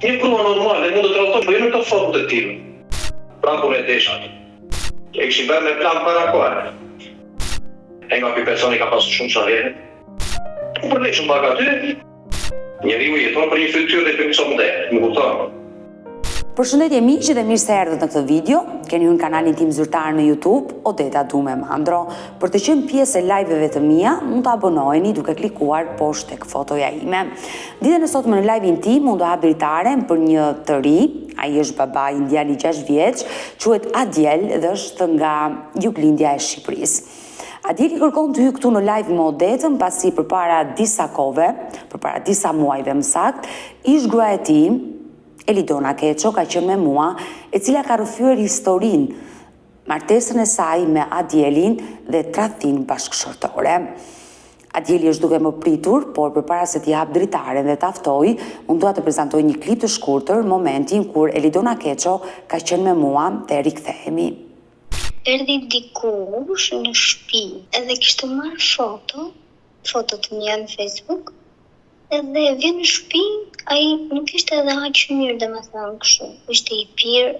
Një grua normale mund të tradhtojë, por jo në këtë formë të tillë. Prapë unë e desha. E kishim bërë me plan para kohe. E nga ky personi ka pasur shumë sharje. U përleshëm pak aty. Njeriu jeton për një fytyrë dhe për një model, më kupton? Përshëndetje miq dhe mirë se erdhët në këtë video. Keni hyrë në kanalin tim zyrtar në YouTube, Odeta Dume Mandro. Për të qenë pjesë e live-eve të mia, mund të abonoheni duke klikuar poshtë tek fotoja ime. Ditën e sotme në live-in tim, unë do hap dritaren për një të ri, ai është baba i një djali 6 vjeç, quhet Adiel dhe është nga juglindja e Shqipërisë. Adieli kërkon të hyjë këtu në live me Odetën pasi përpara disa kohëve, përpara disa muajve më saktë, ish gruaja e tij, Elidona Keço ka qenë me mua, e cila ka rrëfyer historinë, martesën e saj me Adielin dhe tradhtinë bashkëshortore. Adieli është duke më pritur, por përpara se t'i hap dritaren dhe ta ftoj, unë dua të prezantoj një klip të shkurtër, momentin kur Elidona Keço ka qenë me mua dhe rikthehemi. Erdhi dikush në shpi edhe kishte marrë foto, foto të mia në Facebook, edhe vjen në shpi, ai nuk ishte edhe aq mirë domethënë kështu, ishte i pirë,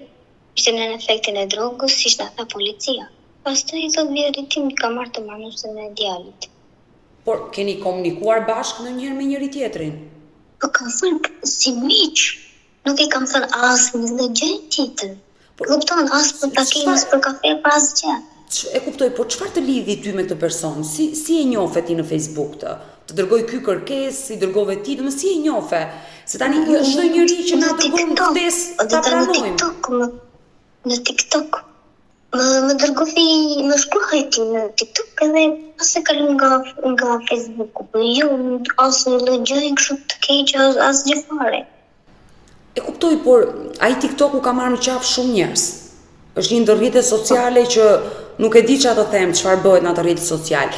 ishte nën efektin e drogës, siç na tha policia. Pastaj i thotë vjehrrit tim ka marrë të manusën e djalit. Por keni komunikuar bashkë ndonjëherë me njëri-tjetrin? Po kam thënë si miq, nuk i kam thënë asnjë lloj gjë tjetër. Po kupton, as për takim, as për kafe, për asgjë. E kuptoj, po çfarë të lidhi ty me këtë person? Si si e njofe ti në Facebook të? Të dërgoi ky kërkesë, si dërgove ti, domethënë si e njofe? Se tani jo çdo njeri që na dërgon ftesë ta pranojmë. Në TikTok, më, në TikTok. Më më dërgoi, më shkruajti në TikTok edhe pas e kalon nga nga Facebooku, po jo asnjë lloj gjëje kështu të keqe, as asgjë fare. E kuptoj, por ai TikToku ka marrë në qafë shumë njerëz. Është një ndër rrjetet sociale që nuk e di çfarë të them, çfarë bëhet në atë rrjet social.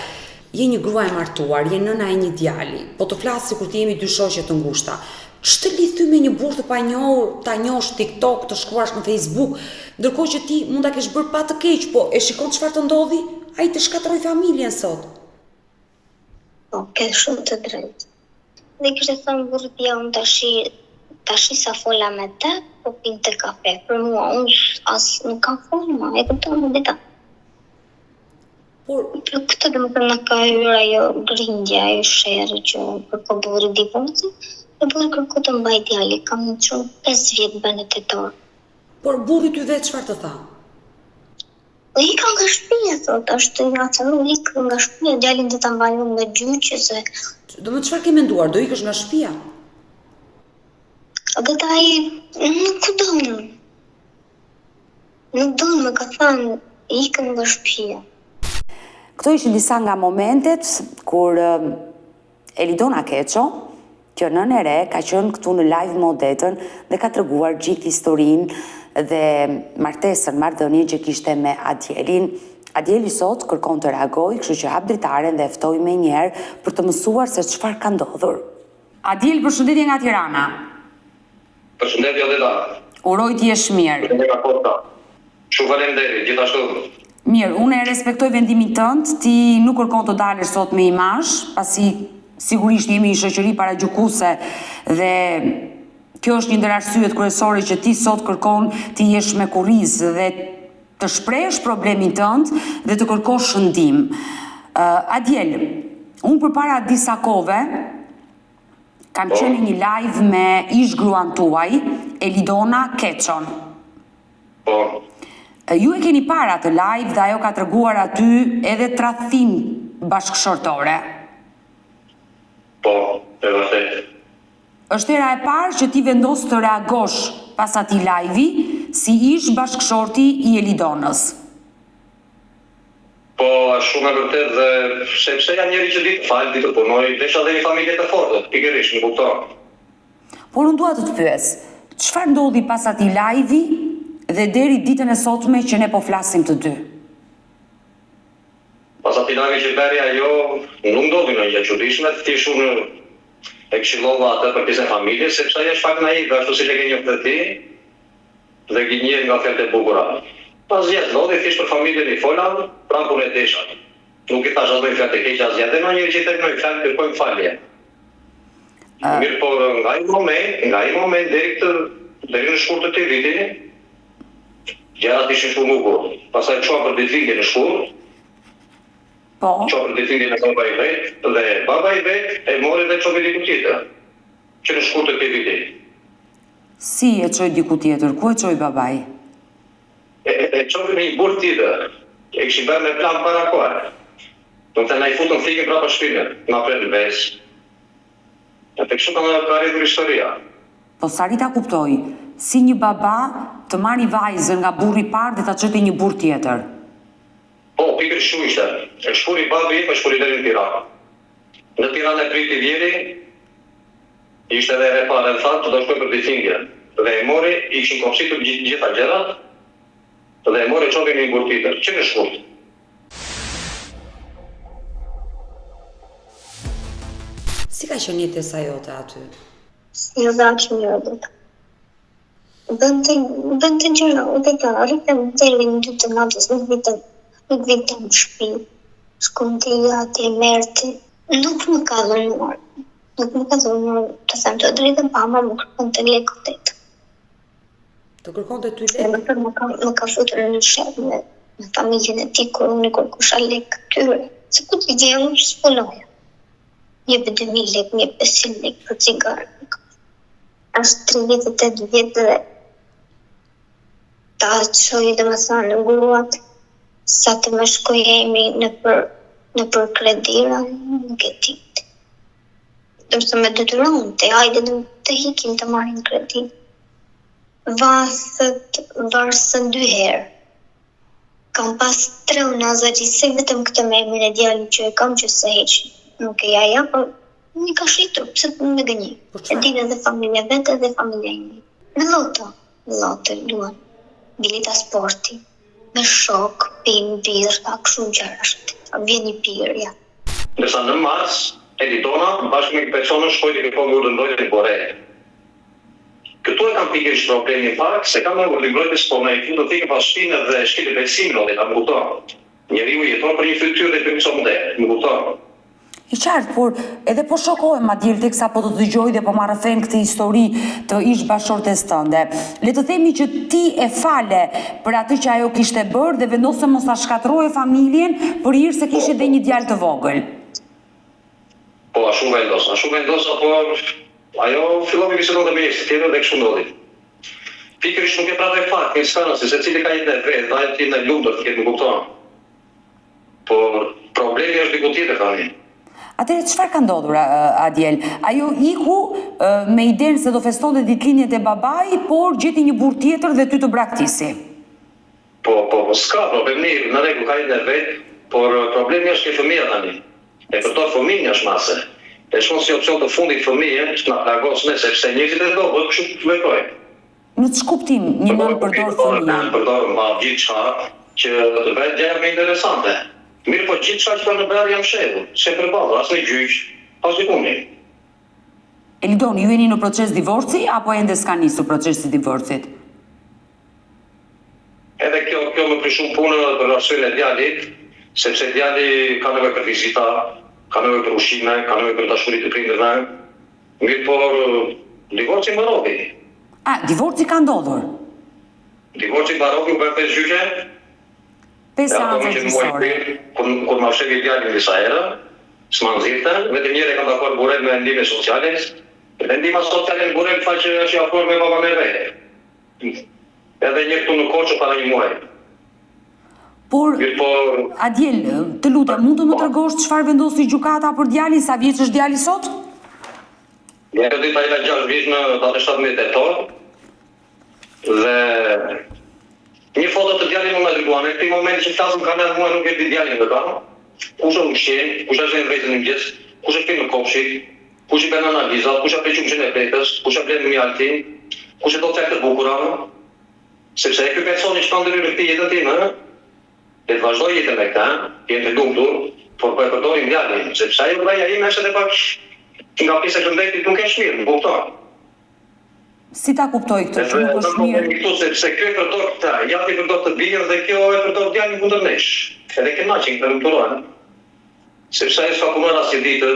Je një grua e martuar, je nëna e një djali. Po të flas sikur të jemi dy shoqe të ngushta. Ç'të lidh ty me një burrë të panjohur, ta njohësh TikTok, të shkruash në Facebook, ndërkohë që ti mund ta kesh bërë pa të keq, po e shikon çfarë të ndodhi? Ai të shkatërroi familjen sot. Po, ke shumë të drejtë. Dhe kishte thënë burrit ja unë tashi tashi sa fola me të, po pinte kafe. Për mua, unë as nuk kam folë ma, e kupton Odeta. Por Për këtë domethënë na ka hyrë ajo grindja, ajo sherri që kërko burri divorcin, dhe burri kërko të mbaj djali, kam që 5 vjet bën në tetor. Por burri ty vetë çfarë të tha? Po ika nga shtëpia, thotë, është i acaruar, ik nga shtëpia, djalin do ta mbaj unë me gjyq se Domethënë çfarë ke menduar, do ikësh nga shtëpia? Dhe ai nuk don. Nuk don, më ka thënë, ikën nga shtëpia. Këto ishin disa nga momentet kur Elidona Keço, kjo nënë e re, ka qenë këtu në live me Odetën dhe ka treguar gjithë historinë dhe martesën, marrëdhënien që kishte me Adielin. Adieli sot kërkon të reagojë, kështu që hap dritaren dhe e ftoj menjëherë për të mësuar se çfarë ka ndodhur. Adiel, përshëndetje nga Tirana. Përshëndetje Odeta. Uroj të jesh mirë. Përshëndetje nga Korça. Shumë faleminderit, gjithashtu. Mirë, unë e respektoj vendimin tënd, ti nuk kërkon të dalësh sot me imazh, pasi sigurisht jemi një shoqëri paragjykuese dhe kjo është një ndër arsyet kryesore që ti sot kërkon të jesh me kurriz dhe të shprehësh problemin tënd dhe të kërkosh ndihmë. Adiel, unë përpara disa kohëve Kam qenë në një live me ish gruan tuaj, Elidona Keçon. Po. Ju e keni parë atë live dhe ajo ka treguar aty edhe tradhtinë bashkëshortore. Po, e vërtetë. Është hera e parë që ti vendos të reagosh pas atij live-i si ish bashkëshorti i Elidonës. Po, është shumë e vërtetë dhe sepse jam njeri që di të fal, di të punoj, desha dhe një familje të fortë, pikërisht, më kupton. Por unë dua të të pyes, çfarë ndodhi pas atij live-i dhe deri ditën e sotme që ne po flasim të dy? Pas atij live-i që bëri ajo, nuk ndodhi ndonjë gjë e çuditshme, thjesht unë e këshillova atë për pjesën e familjes, sepse ajo është pak naive, ashtu siç e ke njohur dhe ti. Dhe gënjehet nga fjalët e bukura. Asgjë s'ndodhi, thjesht për familjen i fola, prapë unë e desha. Nuk i thashë as ndonjë fjalë të keqe asgjë, dhe ndonjëherë që i them ndonjë fjalë kërkojmë falje. Mirëpo nga ai moment, nga ai moment deri këtë deri në shkurt të këtij viti, gjërat ishin shumë bukur. Pastaj çuam për ditëlindje në shkurt. Po. Çuam për ditëlindje me baba i vet dhe baba i vet e mori dhe çoi diku tjetër. Që në shkurt të këtij viti. Si e çoi diku tjetër? Ku e çoi babai? E, e çoi me një burrë tjetër. E kishin bërë me plan para kohe. Domethënë na i futën thikën prapa shpine, na prenë besë. Edhe kështu ka ka rrjedhur historia. Po s'arrij ta kuptoj, si një baba të marri vajzën nga burri i parë dhe ta çojë te një burrë tjetër. Po, pikërisht kështu ishte. E shpuri babi im e shpuri deri në Tiranë. Në Tiranë e priti vjehrri, ishte edhe herë e parë e tha që do shkoj për ditëlindje. Dhe e mori, i kishin kopsitur gjitha gjërat dhe e mori e çoi me një burrë tjetër, që në shkurt. Si ka qenë jetesa jote aty? Jo dhe aq mirë Odeta. Bënte, bënte gjëra, Odeta, rrinte deri në dy të natës, nuk vinte, nuk vinte në shtëpi. Shkonte i ati e merrte. Nuk më ka dhunuar. Nuk më ka dhunuar, të them të drejtën, pa ama më kërkonte lekë Odeta. Të kërkonte ty lekë? Domethënë më ka, më ka futur në sherr me, me familjen e tij, kur unë i kërkosha lekë atyre. Se ku t'i gjeja, unë s'punoja. Më jepte 2000 lekë, më jepte 500 lekë për cigare. Është 38 vjet dhe ta çoj domethënë gruat sa të më shkojë emri nëpër, nëpër kredira, nuk e di. Ndërsa më detyronte, hajde të, të ikim të marrim kredi. Vathët varsën dy herë. Kam pas tre unaza gjithsej vetëm këtë me emrin e djalit që e kam që s'e heq, nuk e ja jap, po m'i ka shitur, pse të me gënjej. Po E çfarë? din edhe familja vet edhe familja ime. Me lloto, me lloto luan, bileta sporti, me shok, pin birra, kështu gjërash. Vjen i pirja. Ndërsa në mars, Elidona bashkë me një person shkoi të kërkojë urdhër mbrojtje në Kore. Këtu e kam pikërisht problemin pak, se kam marrë urdhër mbrojtjes po na i futën thikën pas shpine dhe shkeli besimin Odeta, më kupton? Njeriu jeton për një fytyrë dhe për një copë nder, më kupton? I qartë, por edhe po shokohem Madiel teksa po të dëgjoj dhe po ma rrëfen këtë histori të ish bashkëshortes tënde. Le të themi që ti e fale për atë që ajo kishte bërë dhe vendose mos ta shkatërroje familjen për hir se kishit dhe një djalë të vogël. Po ashtu vendosa, ashtu vendosa por ajo filloi me bisedonte me njerëz të tjerë dhe kështu ndodhi. Pikërisht nuk e pranoj faktin, s'ka rëndësi, secili ka jetën e vet, dhe ajo të jetë e lumtur të ketë, më kupton. Por problemi është diku tjetër tani. Atëherë çfarë ka ndodhur Adiel? Ajo iku me idenë se do festonte ditëlindjen te babai, por gjeti një burrë tjetër dhe ty të braktisi. Po, po, po, s'ka problem, mirë, në rregull, ka jetën e vet, por problemi është ke fëmija tani. E përdor fëmijën jashtë mase. E shkon si opsion të fundit fëmijën, që na plagos ne, sepse njerëzit e dobët kështu veprojnë. Në ç'kuptim një nënë përdor fëmijën? Përdor mba gjithçka që të bëhet gjëja më interesante. Mirëpo gjithçka që kanë bërë janë fshehur, s'janë përballur as në gjyq, as dikuni. Elidon, ju jeni në proces divorci apo ende s'ka nisur procesi i divorcit? Edhe kjo kjo më prish shumë punën edhe për arsyen e djalit, sepse djali ka nevojë për vizita, ka nevojë për ushqime, ka nevojë për dashuri të prindërve. Mirëpo, divorci mbaroi. A, divorci ka ndodhur? Divorci mbaroi, u bënë pesë gjyqe. Pesë seanca gjyqësore. Kur, kur ma fshehi djalin disa herë, s'ma nxirrte, vetëm një herë e kam takuar Burrel me ndihmë sociale, dhe ndihma sociale në Burrel tha që është i afruar me baba me vet. Edhe një këtu në Korçë para një muaji. Por, Mirëpo, Adiel, të lutem, mund të më tregosh çfarë vendosi gjykata për djalin, sa vjeç është djali sot? Djali ditë ai ka 6 vjeç në datën 17 tetor. Dhe një foto të djalit nuk ma dërguan. Në këtë moment që flasim ka në mua nuk e di djalin këtë. Kush e ushqen, kush e zën vezën në mëngjes, kush e shpin në kopshit, kush i bën analizat, kush e blen qumështin e bletës, kush e blen mjaltin, kush e do fjalë të bukura. Sepse ky personi që ka ndërhyrë në këtë jetën time, le të vazhdojë jetën me këtë, të jenë të lumtur, por po e përdorin djalin, sepse ajo vëllaja ime është edhe pak nga pjesa e shëndetit nuk është mirë, më kupton? Si ta kuptoj këtë që nuk është mirë? Këtu sepse ky e përdor këtë, ja ti përdor të bijën dhe kjo e përdor djalin kundër nesh. Edhe kënaqen, të lumturohen. Sepse ajo s'ka punuar asnjë ditë.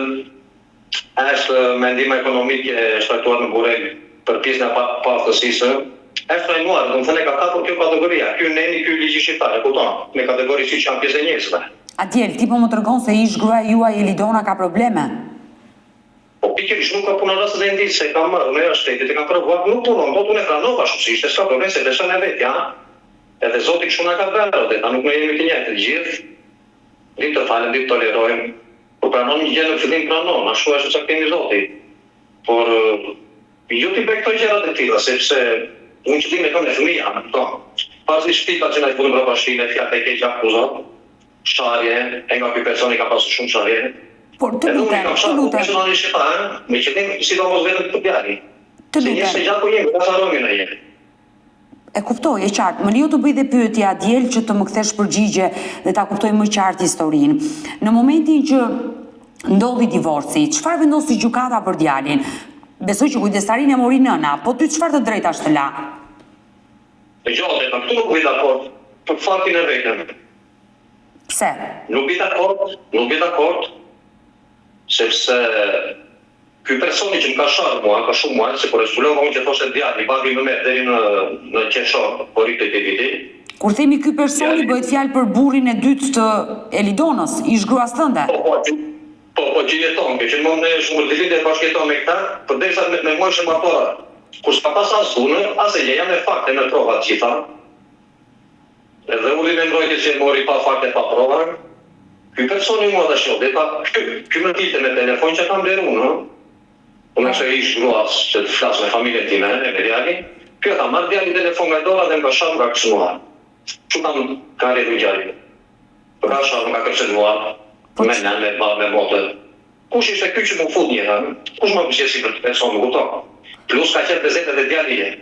Është me ndihmë ekonomike është trajtuar në Burrel për pjesën e paaftësisë. Është trajnuar, domethënë e ka kapur kjo kategoria, ky neni, ky ligji shqiptar, e kupton, me kategori siç janë pjesë e njerëzve. Adiel, ti po më tregon se ish gruaja juaj Elidona ka probleme. Po pikërisht nuk ka punë në rast dhe ndi se e kam marrë unë jashtë shtetit e kam provuar nuk punon dot unë e pranova ashtu si ishte s'ka problem se besoj në vetja edhe zoti kështu na ka bërë Odeta nuk ne jemi të njëjtë të gjithë dim të falim dim të tolerojmë kur pranon një gjë në fillim pranon ashtu është caktimi i zotit por jo t'i bëj këto gjëra të tilla sepse unë qëllimin e kam me fëmija më kupton pavarësisht shpifat që na i futën prapa shpine fjalët e keqe akuzat Sharje, e nga ky personi ka pasur shumë sharje. Por të Edhe unë lutem, kam të sharë, po lutem. personalisht e tha, me qëllim sidomos vetëm këtë djali. Të Se njerëz lutem. të gjatë po jemi, ka harrojmë në jetë. E kuptoj, e qartë. Më lejo të bëj dhe pyetje Adiel që të më kthesh përgjigje dhe ta kuptoj më qartë historinë. Në momentin që ndodhi divorci, çfarë vendosi gjykata për djalin? Besoj që kujdestarinë e mori nëna, po ty çfarë të drejtash të la? Dëgjo, Odeta, këtu nuk bi dakord për faktin e vetëm. Pse? Nuk bi dakord, nuk bi dakord, sepse ky personi që më ka sharë mua, ka shumë muaj, se kur e zbulova unë që thoshte djali, babi më merr deri në në qershor, korrik të këtij viti. Kur themi ky personi Djali, bëhet fjalë për burrin e dytë të Elidonës, ish gruas tënde. po po, që, po po që jeton, kjo që më ne shumë ditë e bashkëjeton me këta, përderisa me, me mua ishte martuar. Kur s'ka pas as dhunë, as e gjë, janë me fakte, me prova të gjitha. Edhe urdhrin e mbrojtjes që e mori pa fakte pa prova, ky personi mua tash Odeta, ky, ky më dilte me telefon që kam blerë unë, unë kësaj ish gruas që të flas me familjen time, e me djalin, ky e ka marrë djalin telefon nga dora dhe më ka sharë, më ka kërcënuar. Kështu kam ka rrjedhur ngjarja. Më ka sharë, më ka kërcënuar, Po me nënë, me babë, me motër. Kush ishte ky që m'u fut një herë? Kush ma përgjegjësi për këtë person, më kupton? Plus ka qenë prezent edhe djali im.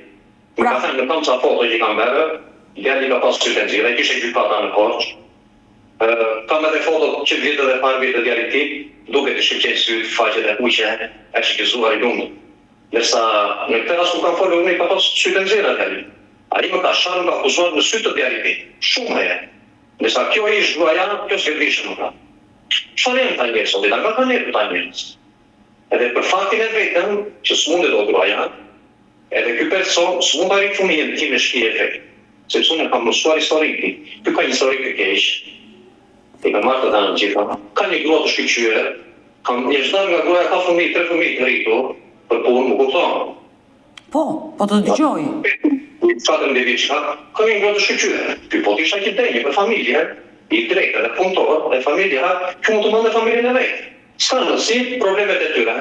Më Pra, ka thënë, kam ca foto që kam bërë, djali ka pas sytë e nxirë, ai kishte gjykata në Korçë. Ë, kam edhe foto që vjet dhe parë vjet të djalit tim, duket i shkëlqejnë sytë, faqet e kuqe, është i gëzuar i lumtur. Ndërsa në këtë rast kur kam folur unë i ka pas sytë e nxjerra djali. Ai më ka sharë, më ka akuzuar në sy të djalit tim, shumë herë. Ndërsa kjo ish gruaja, kjo s'gërvishe më tha. Çfarë janë këta njerëz, Odeta, nga kanë erdhur këta njerëz? Edhe për faktin e vetëm që s'mundet dot gruaja, Edhe ky person s'mund ta rrit fëmijën tim në shtëpi e vet, sepse unë e kam mësuar historinë e tij. Ky ka një historik të keq, i ka marrë të dhënat të gjitha, ka një grua të shkëlqyer, ka një është nga gruaja ka fëmijë, tre fëmijë të rritur, për punë, më kupton? Po, po të dëgjoj. 14 vjeç ka, ka një grua të shkëlqyer. Ky po të ishte aq i denjë për familje, i drejtë dhe punëtor dhe familjar, ky mund të mbante familjen e vet. S'ka rëndësi problemet e tyre.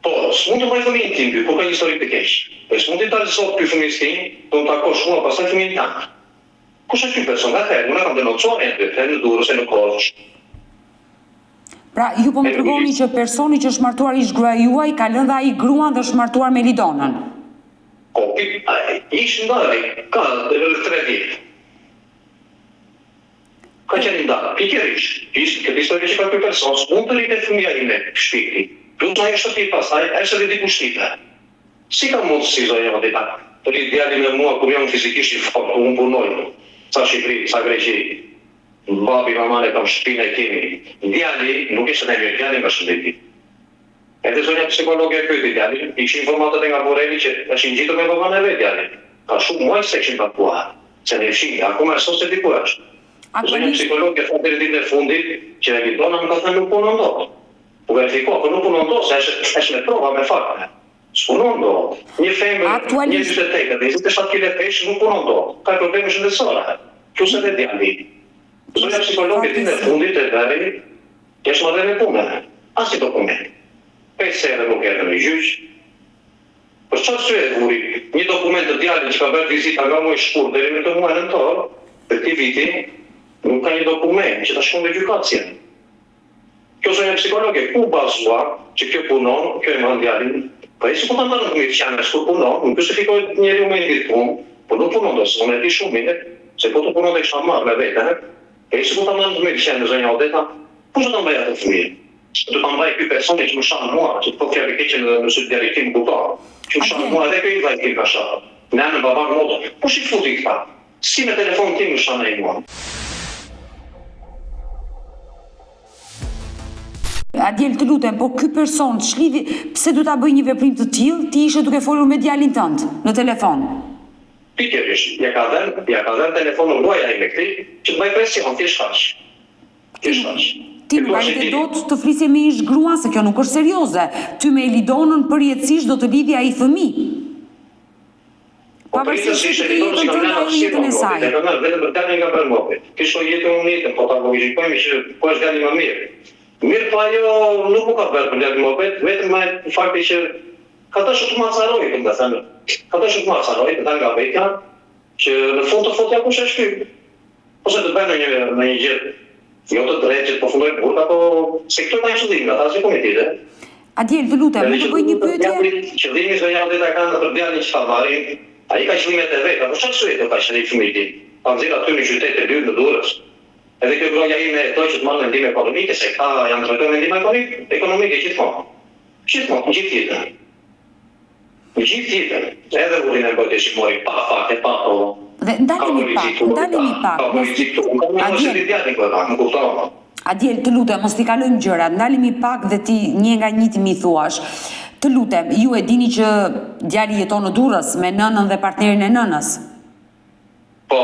Po, s'mund të mbaj fëmijën tim ky, kur ka një historik të keq. Dhe s'mund t'i dalë zot ky fëmijës tim, do më takosh mua pastaj fëmijën tënd. Kush është ky person? Nga herë, unë e kam denoncuar një dy herë në Durrës e në Korçë. Pra, ju po më tregoni që personi që është martuar ish gruaja juaj ka lënë dhe ai gruan dhe është martuar me Elidonën. Po, ky ish ndarë, ka rreth 3 vjet. Ka qenë i ndarë. Pikërisht, këtë histori që ka ky person, s'mund të rritet fëmija im me shpirti. Plus ajo shtëpi pastaj është edhe dikush tjetër. Si ka mundësi zonja Odeta të rrit djali me mua kur jam fizikisht i fortë, unë punoj, ca Shqipëri, ca Greqi, babi, mamanë e kam, shtëpinë e kemi. Djali nuk ishte mirë, djali nga shëndeti. Edhe zonja psikologe e pyeti djalin, i kishin informatat e nga Burreli që është i ngjitur me babanë e vet djali. Ka shumë muaj s'e kishin takuar, se ne fshinj, akoma e sot s'e di ku është. Zonja psikologe tha deri ditën e fundit që Elidona më ka thënë nuk punon dot. U verifikua, po nuk punon dot se është është me prova, me fakte. S'punon dot. Një femër, një 48 dhe 27 kile peshë nuk punon dot. Ka probleme shëndetësore. Plus edhe djali. Zonja psikologe ditën e fundit e bëri Kesh marrëdhënie pune, asnjë dokument. Pesë herë nuk erdhën në gjyq. Për çfarë arsye e vuri një dokument të djalit që ka bërë vizita nga muaji shkurt deri në këtë muaj nëntor të këtij viti, nuk ka një dokument që ta shkon në gjykatë sjell. Kjo zonja psikologe ku u bazua që kjo punon, kjo e mban djalin, po e si po ta mban fëmijët që janë kur punon, nuk justifikohet njeriu me një ditë punë, po nuk punon dot, se unë e di shumë mirë se po të punonte kisha marrë me vete, E si do ta mban fëmijët qenë zonja Odeta? Kush do ta mbajë atë fëmijë? Do ta mbajë ky personi që më shan mua, që të thotë fjalë të keqe në në sy të djalit tim, kupton? Që më shan mua edhe ky i vllait tim ka sharë. Nënën, babanë, motrën. Kush i futi këta? Si me telefon tim më shan ai mua? Adiel, të lutem, po ky person ç'lidhje, pse duhet ta bëjë një veprim të tillë, ti ishe duke folur me djalin tënd në telefon. Pikërisht, ja ka dhënë, ja ka dhënë telefonin gruaja ime këtij, që të bëjë presion, thjesht kaq. Thjesht kaq. Ti nuk arrite dot të flisje me ish gruan se kjo nuk është serioze. Ty me Elidonën përjetësisht do të lidhi ai fëmijë. Po Pavarësisht se ti ke jetën tënde ajo jetën e saj. E kam vetëm për djalin ka bërë muhabet. Ti shoh jetën unë jetën, po ta logjikojmë që po është djali më mirë. Mirë po ajo nuk u ka bërë për djalin muhabet, vetëm me faktin që ka dashur të më acarojë, domethënë, ka dashur të më acarojë, të dal nga vetja, që në fund të thotë ja kush është ky. Ose të bëjë ndonjë ndonjë gjë jo të drejtë që të përfundojë në burg apo se këto kanë qëllimin ata asgjë komitete. Adiel, të lutem, mund të bëj një pyetje? Qëllimi zonja Odeta kanë për djalin që ta marrin, ai ka qëllimet e veta, po çfarë arsye do kaq ai fëmijë tim? Ta nxjerr aty në qytet të lirë në Durrës. Edhe kjo gruaja ime e do që të marrë me ndihmë ekonomike se këta janë trajtuar me ndihmë ekonomike gjithmonë. Gjithmonë, gjithë jetën. Gjithë jetën, edhe urdhrin e mbrojtjes që mori pa fakte, pa prova. Dhe ndalemi pak, ndalemi pak, mos t'i Adiel, kupton. Adiel, të lutem, mos t'i kalojmë gjërat, ndalemi pak dhe ti një nga një ti m'i thuash. Të lutem, ju e dini që djali jeton në Durrës me nënën dhe partnerin e nënës. Po.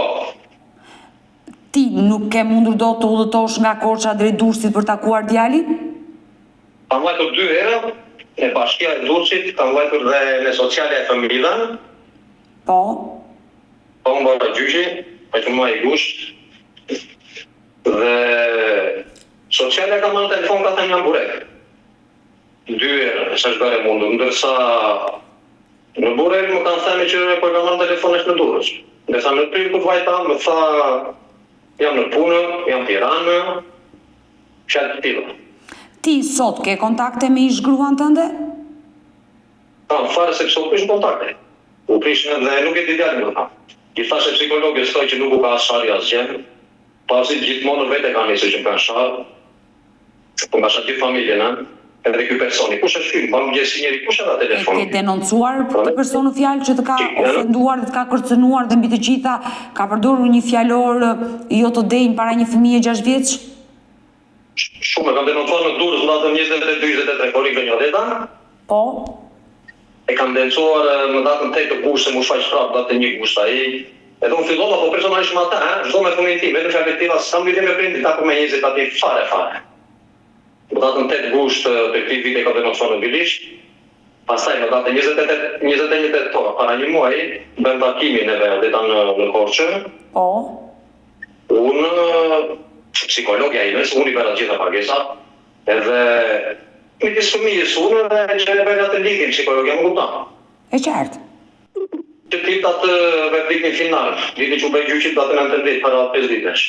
Ti nuk ke mundur dot të udhëtosh nga Korça drejt Durrësit për takuar djalin? Kam vajtur dy herë në bashkia e Durrësit, kam vajtur dhe në socialja e fëmijëve. Po. Po unë bëra gjyqi, pa që muaj gusht. Dhe socialja ka marrë telefon ka thënë jam Burrel. Dy herë, s'është bërë e mundur, ndërsa në Burrel më kanë thënë që po e kam marrë telefon është në Durrës. Ndërsa në prill kur vajta më tha jam në punë, jam Tiranë, Fjalë të tilla. Ti sot ke kontakte me ish gruan tënde? Kam fare sepse u prishën kontakte. U prishën edhe nuk e di djalin më tha. I thashë psikologes thotë që nuk u ka as sharje asgjë. Pasi gjithmonë në vete ka nisur që më kanë sharë. Po më ka sharë gjithë familjen ë. Edhe ky personi. Kush është ky? Mban përgjegjësi njeri kush e dha telefonin? E ke denoncuar këtë person në fjalë që të ka ofenduar dhe të ka kërcënuar dhe mbi të gjitha ka përdorur një fjalor jo të denjë para një fëmije 6 vjeç? Shumë e kam denoncuar në Durrës në datën 22 23 korrik zonja Odeta. Po. E kam denoncuar në datën 8 gusht se m'u shfaq prapë datën 1 gusht ai. Edhe unë fillova po personalisht me ata, ë, s'do me fëmijën tim, vetëm fjalë të tilla s'kam lidhje me prindërit apo me njerëzit atje fare fare. Në datën 8 gusht të këtij viti e kam denoncuar në Bilisht. Pastaj në datën 28 21 tetor, para një muaji, bëmë takimin edhe Odeta në në Korçë. Po. Unë, psikologja ime, se unë i bëra të gjitha pagesat, edhe midis fëmijës unë edhe që e bëra atë lidhjen psikologja më kupton. E qartë. Që të jepte atë verdiktin final, ditën që u bë gjyqi datën 19 para 5 ditësh.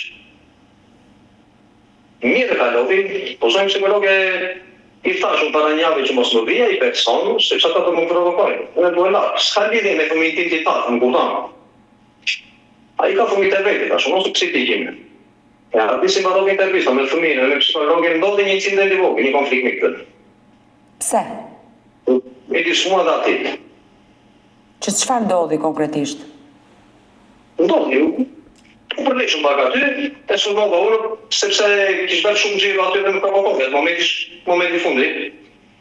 Mirë e kalovi, po zonjë psikologe i thashë unë para një jave që mos më vijë ai person, sepse ata do më provokojnë. Unë e dua larg, s'ka lidhje me fëmijën tim t'i thashë, më kupton. Ai ka fëmijët e vet, i thashë, unë pse t'i kem. E aty si mbaroi intervista me fëmijën dhe me psikologen ndodhi një incident i vogël, një konflikt me këtë. Pse? Midis mua dhe atij. Që çfarë ndodhi konkretisht? Ndodhi, u përleshëm pak aty, e sulmova unë, sepse kish bërë shumë xhiro aty dhe më provokoi, atë momenti, momenti i fundit.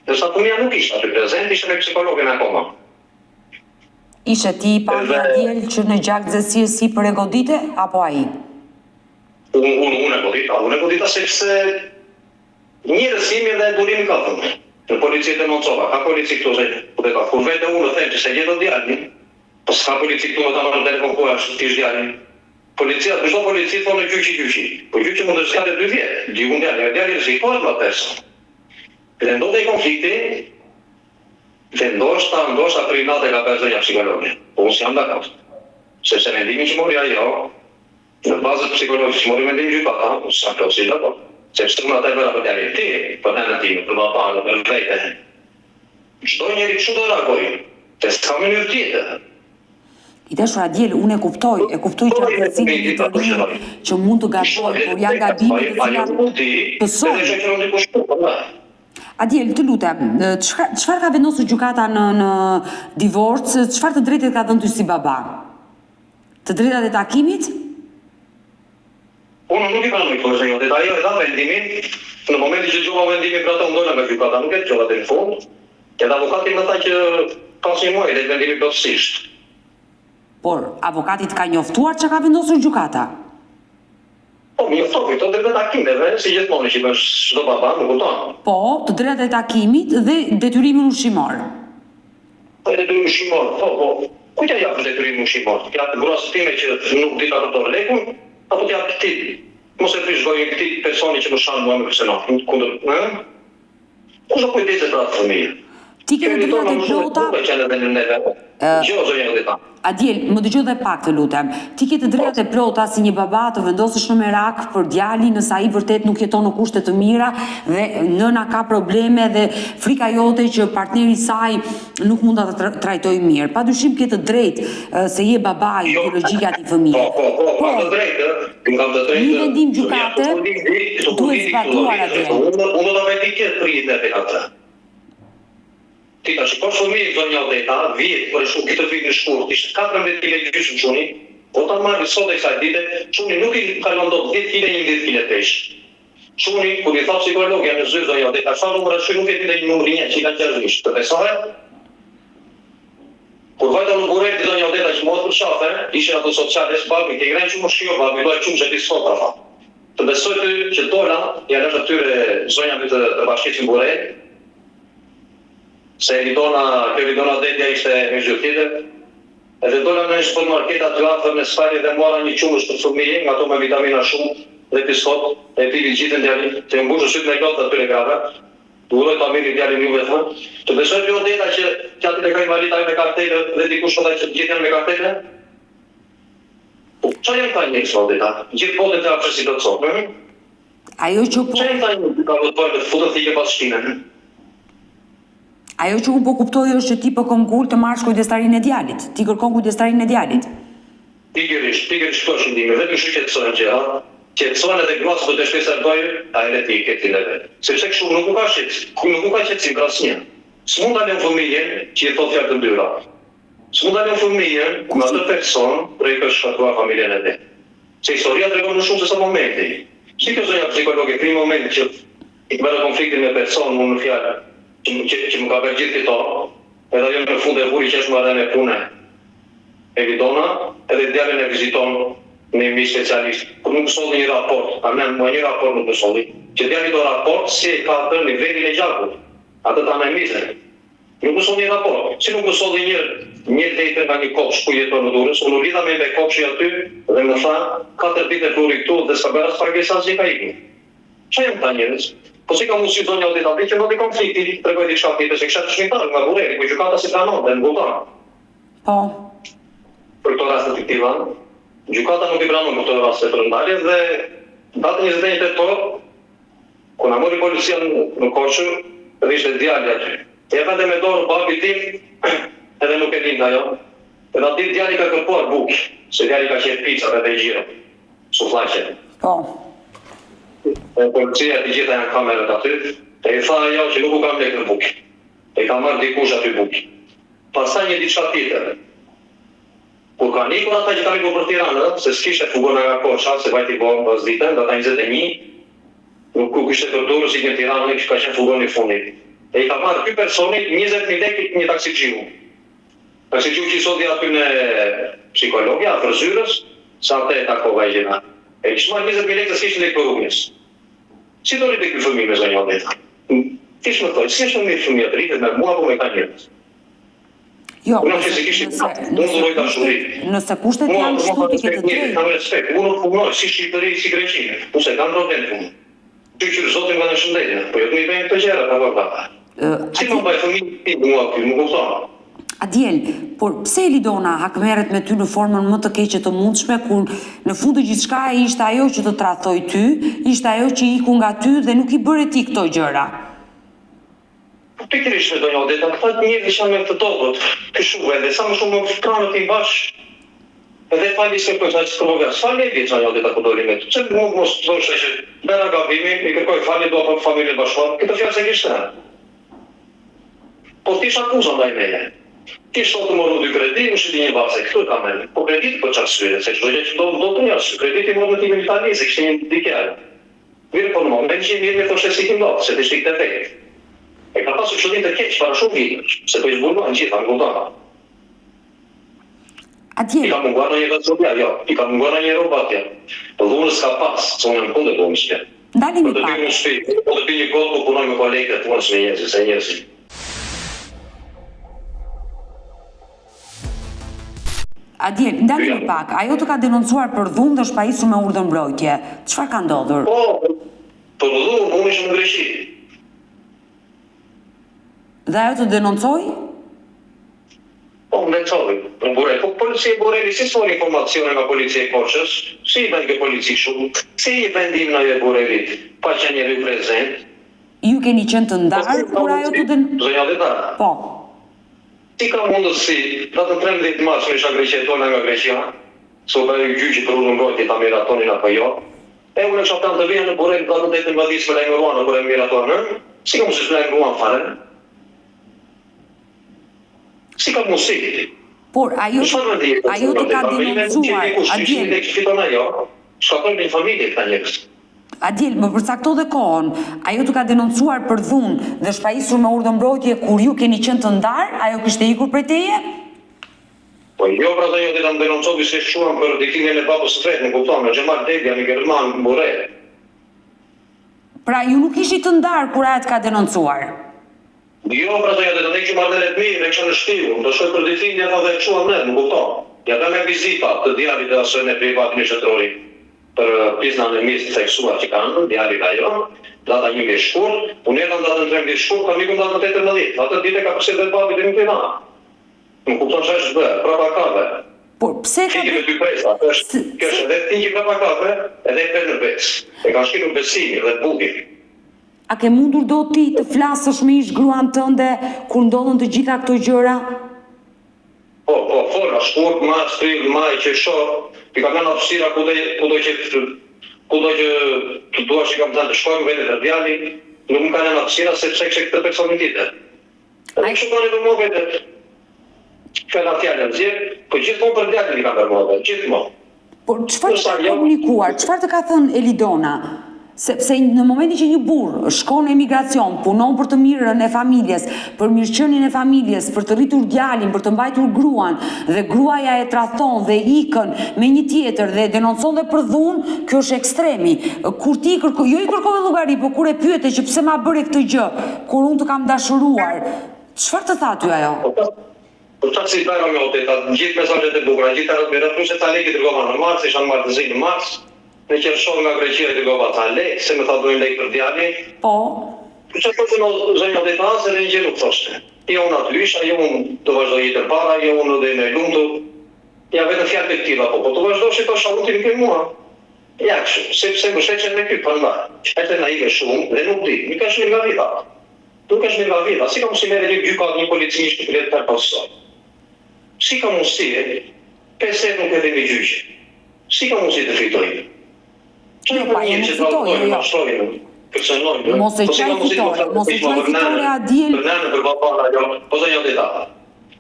Ndërsa fëmija nuk ishte aty prezent, ishte me psikologen akoma. Ishe ti i pari Adiel që në gjaknxehtësi e sipër e godite, apo ai? Unë, unë, unë e godita, unë e godita sepse njerëz jemi dhe durimi ka fund. Në polici e denoncova, ka polici këtu se ku dhe ka, kur vete unë them që s'e gjej dot djalin, po s'ka polici këtu më ta marrë në telefon ku është ti djalin. Policia, çdo polici thonë gjyqi gjyqi. Po gjyqi mund të zgjatë 2 vjet. Di unë djali, djali rrezikohet më person. Dhe ndodhi konflikti, Dhe ndoshta, ndoshta për inat e ka bërë zonja psikologe. Po unë s'jam dakord. Sepse mendimin që mori ajo, në bazë të psikologjisë që mori mendim gjykata, unë s'jam plotësisht dakord. Sepse unë atë e bëra për djalin tim, për nënën time, për babanë, për veten. Çdo njeri kështu do reagojë, se s'ka mënyrë tjetër. I dashur Adiel, unë e kuptoj, e kuptoj qartësinë e një të riu që mund të gabojë, por janë gabime të cilat pësojnë. Adiel, të lutem, çfarë ka vendosur gjykata në në divorc, çfarë të drejte ka dhënë ty si baba? Të drejtat e takimit? Unë nuk i pranoj këto zonja, ajo e dha vendimin. Në momentin që dëgjova vendimin për atë unë dola nga gjykata, nuk e dëgjova deri në fund. Edhe avokati më tha që pas një muaji del vendimi plotësisht. Por, avokati të ka njoftuar çka ka vendosur gjykata? Po, më njoftoi të drejtat e takimeve, si gjithmonë që i bën çdo baba, më kupton? Po, të drejtat e takimit dhe detyrimin ushqimor. Po, detyrimin ushqimor, po, po. Kujt t'ia japësh detyrimin ushqimor? T'ia jap gruas time që nuk di ta përdorë lekun, apo t'ia jap këtij? Mos e prish gojën këtij personi që më shan mua me kërcënon, kundër, ë? Kush do kujdeset për atë fëmijë? Ti ke të drejtat e plota. Adiel, më dëgjo dhe pak të lutem. Ti ke të drejtat e plota si një baba të vendosësh në merak për djalin nëse ai vërtet nuk jeton në kushte të mira dhe nëna ka probleme dhe frika jote që partneri i saj nuk mund ta trajtojë mirë. Padyshim ke të drejtë se je babai jo. biologjik i atij fëmije. Po, po, po, kam të drejtë, ë. Kam të drejtë. Një vendim gjykate duhet zbatuar atje. Unë unë do ta bëj dikë prit me atë. Ti ta shikosh fëmijën zonja Odeta, vjet për shkak këtë vit në shkurt ishte 14 kile gjysmë çuni, po ta marrë sot e kësaj dite, çuni nuk i kalon dot 10 kile 11 kile peshë. Çuni, kur i tha psikologja në zyrë zonja Odeta, çfarë numra shkruaj nuk e dinte një numër një që i ka 6 vjeç, të besohet? Kur vajta në Burrel te zonja Odeta që më hodh për qafe, ishin ato sociales, babi, ke ngrënë qumësht jo babi, dua qumësht e biskota, tha. Të besoj ty që dola, ia lashë atyre zonjave të, të bashkisë në Burrel, se Elidona, kjo Elidona Dedja ishte në zyrë tjetër, edhe dola në një supermarket aty afër në Spari dhe mora një qumësht për fëmijë, nga ato me vitamina shumë dhe biskot, e pivi gjithën djali, se iu mbushën sytë me lot atyre grave. Uroj ta merrni djalin juve tha. Të besoj ty Odeta që gjatin e ka invalid ajo me kartelë dhe dikush më tha që të gjithë janë me kartelë? Po ça janë këta njerëz Odeta? Gjithë botën të afër si plotëson, ëh? Ajo që po Ça janë këta njerëz që ka të bëjnë me të futën thikën pas shpine? Ajo që unë po kuptoj është që ti po këmbgul të marrësh kujdestarinë e djalit. Ti kërkon kujdestarinë e djalit. Pikërisht, pikërisht këto është qëndrimi, vetëm kështu qetësohen gjërat, qetësohen edhe gruas do të shpesa e bëjë, a edhe ti ke ti neve. Sepse kështu nuk u ka qetësi, nuk u ka qetësi për asnjë. S'mund ta lëmë fëmijën që i thotë fjalë të ndyra. S'mund ta lëmë fëmijën me atë person që i ka shkatërruar familjen e vet. Se historia tregon më shumë se sa momenti. Si kjo zonja psikologe prej momentit që i bëra konfliktin me person unë në fjalë që, që, që më ka bërë gjithë këto, edhe ajo në fund e vuri që është marrëdhënie pune. Elidona edhe djalin e viziton me një specialist, por nuk solli një raport, a ne mua një raport nuk më solli, që djali do raport si e ka atë nivelin e gjakut, atë të anemizën. Nuk më solli një raport. Si nuk më solli një një letër nga një kopsht ku jeton në Durrës, unë u lidha me me kopshi aty dhe më tha katër ditë e pruri këtu dhe s'ka bërë as pagesë asgjë ka ikur. Ça janë këta njerëz? Po si ka mundësi zonja Odeta di që ndodhi konflikti, tregoi diçka tjetër se kisha dëshmitarë nga Burreli, po gjykata s'i pranonte, më kupton? Po. Për këto raste të këtilla, gjykata nuk i pranon këto raste për ndarje dhe datën 21 tetor, kur na mori policia në Korçë dhe ishte djali aty. Ia vente me dorë babit tim edhe nuk e linte ajo. Edhe atë ditë djali ka kërkuar bukë, se djali ka qejf picat edhe gjiro, sufllaqe. Po. E policia të gjitha janë kamerat aty, e i tha ajo që nuk u kam lekë për bukë. E ka marrë dikush aty bukë. Pastaj një diçka tjetër. Kur kanë ikur ata që kanë ikur për Tiranë, ë, se s'kishte furgona nga Korça, se vajti vonë pasdite, data 21, nuk nuk ishte për Durrës, ikën Tiranë, ka qenë furgoni i fundit. E i ka marrë ky personi 20.000 lekë një taksixhiu. Taksixhiu që i solli aty në psikologja, afër zyrës, sa atë e takova e gjeta. E kishte marrë 20.000 lekë se s'kishte lekë për rrugës. Si do rritet ky fëmijë me zonja Odeta? Ti ç'më thua, si është më mirë fëmija të rritet me mua apo me këta njerëz? Jo, nëse, nëse, nëse, kushtet, nëse kushtet janë kështu ti ke të drejtë. Kam respekt, unë nuk punoj si Shqipëri, si Greqi. Unë s'e kam problem punë. Shyqyr Zotin më dhe shëndetin, po jo të më i bëjnë këto gjëra, pa pa pa. Si më mbaj fëmijën tim mua ky, më kupton? Adiel, por pse Elidona hakmerret me ty në formën më të keqe të mundshme kur në fund të gjithçkaje ishte ajo që të tradhtoi ty, ishte ajo që iku nga ty dhe nuk i bëre ti këto gjëra? Po pikërisht me zonja Odeta, këta njerëz që janë me të dobët, kështu edhe sa më shumë më pranë ti mbash, edhe falje s'kërkojnë, sa që s'kërkojnë as falje e zonja Odeta ku doli me të. Pse mund mos thoshte që bëra gabimin, i kërkoj falje dua për familjen bashkuar, këtë fjalë s'e kishte. Po thjesht akuza ndaj meje. Ti sot të morën dy kredi, më shiti një vase, këtu e kam emrin. Po kreditë për ç'arsye, se çdo gjë që ndodh ndodh për një arsye. Kreditë i morën në timin Itali, se kishte një dike ajo. Mirëpo në moment që i mirë mi thoshte si ki ndodh, se të ishte këtë vetë. E ka pasur qëllim të keq para shumë vitesh, se po i zbuluan gjitha, më kupton? Atje. I ka munguar ndonjë vëzhgim, jo, i ka munguar ndonjë rrobë atje. Dhunë s'ka pas, se unë jam kundër dhunës që. Ndalemi Po të pak. pi në shtëpi, po të pi një gotë po punoj me kolegët e punës me njerëzit, se njerëzit. Adiel, ndalemi pak. Ajo të ka denoncuar për dhunë dhe është pajisur me urdhër mbrojtje. Çfarë ka ndodhur? Po, për dhunë, unë ishim në Greqi. Dhe ajo të denoncoi? Po, më denoncoi, në Burrel. Po, policia e Burrelit, si s'mori informacione nga policia e Korçës? Si i bën kjo polici kështu? Si i vendim ajo e Burrelit, pa qenë njeriu prezent? Ju keni qenë të ndarë kur ajo të den... Zonja Deta? Po. Si ka mundësi, datën 13 mars unë isha në Greqi e dola nga Greqia, se u bë gjyqi për urdhër mbrojtje ta miratonin apo jo. E unë kisha plan të vija në Burrel datën 18 s'më lajmëruan kur e miratuan, ë? Si ka mundësi s'më lajmëruan fare? Si ka mundësi? Por ajo Çfarë mendje e ajo të ka denoncuar, Adiel. Fiton ajo, shkaktojnë një familje këta njerëz. Adiel, më përcakto dhe kohën, ajo të ka denoncuar për dhunë dhe është pajisur me urdhër mbrojtje kur ju keni qenë të ndarë, ajo kishte ikur prej teje? Po jo pra zonja Deta më denoncoi se shkuam për ditëlindjen e babës së vet, më kupton, në Xhemal Dedja në Gjerman, në Burrel. Pra ju nuk ishit të ndarë kur ajo të ka denoncuar? Jo pra zonja Deta, ne kishim marrëdhënie të mirë, ne kisha në shtëpi, unë do shkoj për ditëlindje tha dhe e çuam ne, më kupton. Ja bëmë vizita të djalit dhe asaj në privatin e shtetërorit për pjesën e anemisë të theksuar që kanë, djali dhe ajo, data 11 shkurt, unë erdha në datën 13 shkurt, kam ikur në datën 18, atë ditë e ka përsërit dhe babi deri në Tiranë. Më kupton çfarë është bërë, prapa kafe. Por pse ka Fikje me dy presa, është, kjo është edhe fikje prapa kafe, edhe e në besë. E ka shkelur besimin dhe bukën. A ke mundur dot ti të flasësh me ish gruan tënde kur ndodhën të gjitha këto gjëra? Po, po, fola, shkurt, mars, prill, maj, qershor, i kam lënë hapësira kudo kudo që kudo që të duash i kam thënë të shkojmë vetë te djali, nuk më ka lënë hapësira sepse kishte këtë personin tjetër. Edhe kështu tani për muhabetet. Fjala fjalën nxjerr, po gjithmonë për djalin i kam bërë muhabet, gjithmonë. Por çfarë të ka komunikuar, çfarë të ka thënë Elidona? Sepse në momentin që një burrë shkon në emigracion, punon për të mirën e familjes, për mirëqenien e familjes, për të rritur djalin, për të mbajtur gruan dhe gruaja e tradhton dhe ikën me një tjetër dhe e denoncon dhe për dhunë, kjo është ekstremi. Kur ti i kërko, jo i kërkove llogari, po kur e pyete që pse ma bëre këtë gjë, kur unë të kam dashuruar, çfarë të tha ty ajo? Po ça si bëra me Odeta, gjithë mesazhet e bukura, gjithë herët mira, plus e ca lekë i dërgova në mars, isha në Mal të Zi në mars, në qershor nga Greqia i dërgova ca lekë, se më tha duhen lekë për djalin. Po. Po ça thoshte zonja Odeta as edhe një gjë nuk thoshte. Jo unë aty isha, jo unë do vazhdoj jetën para, jo unë do jem e lumtur. Ja vetëm fjalë të këtilla, po po të vazhdosh i thosha unë ti nuk je mua. Ja kështu, sepse më sheh me ky, prandaj. Është naive shumë dhe nuk di, nuk është mirë nga vida. Nuk është mirë nga vida, si ka mundësi merret një gjykatë një polici një shtëpi të tërë pasoj. Si ka mundësi e, pesë herë nuk e vemi gjyq. Si ka mundësi të fitoj? Që jo, pa, jo, nuk fitoj, jo, jo. Mashtrojnë, kërcënojnë. Mos e po quaj fitore, mos e quaj fitore Adiel. Për nënën, për babanë, ajo, po zonja Deta.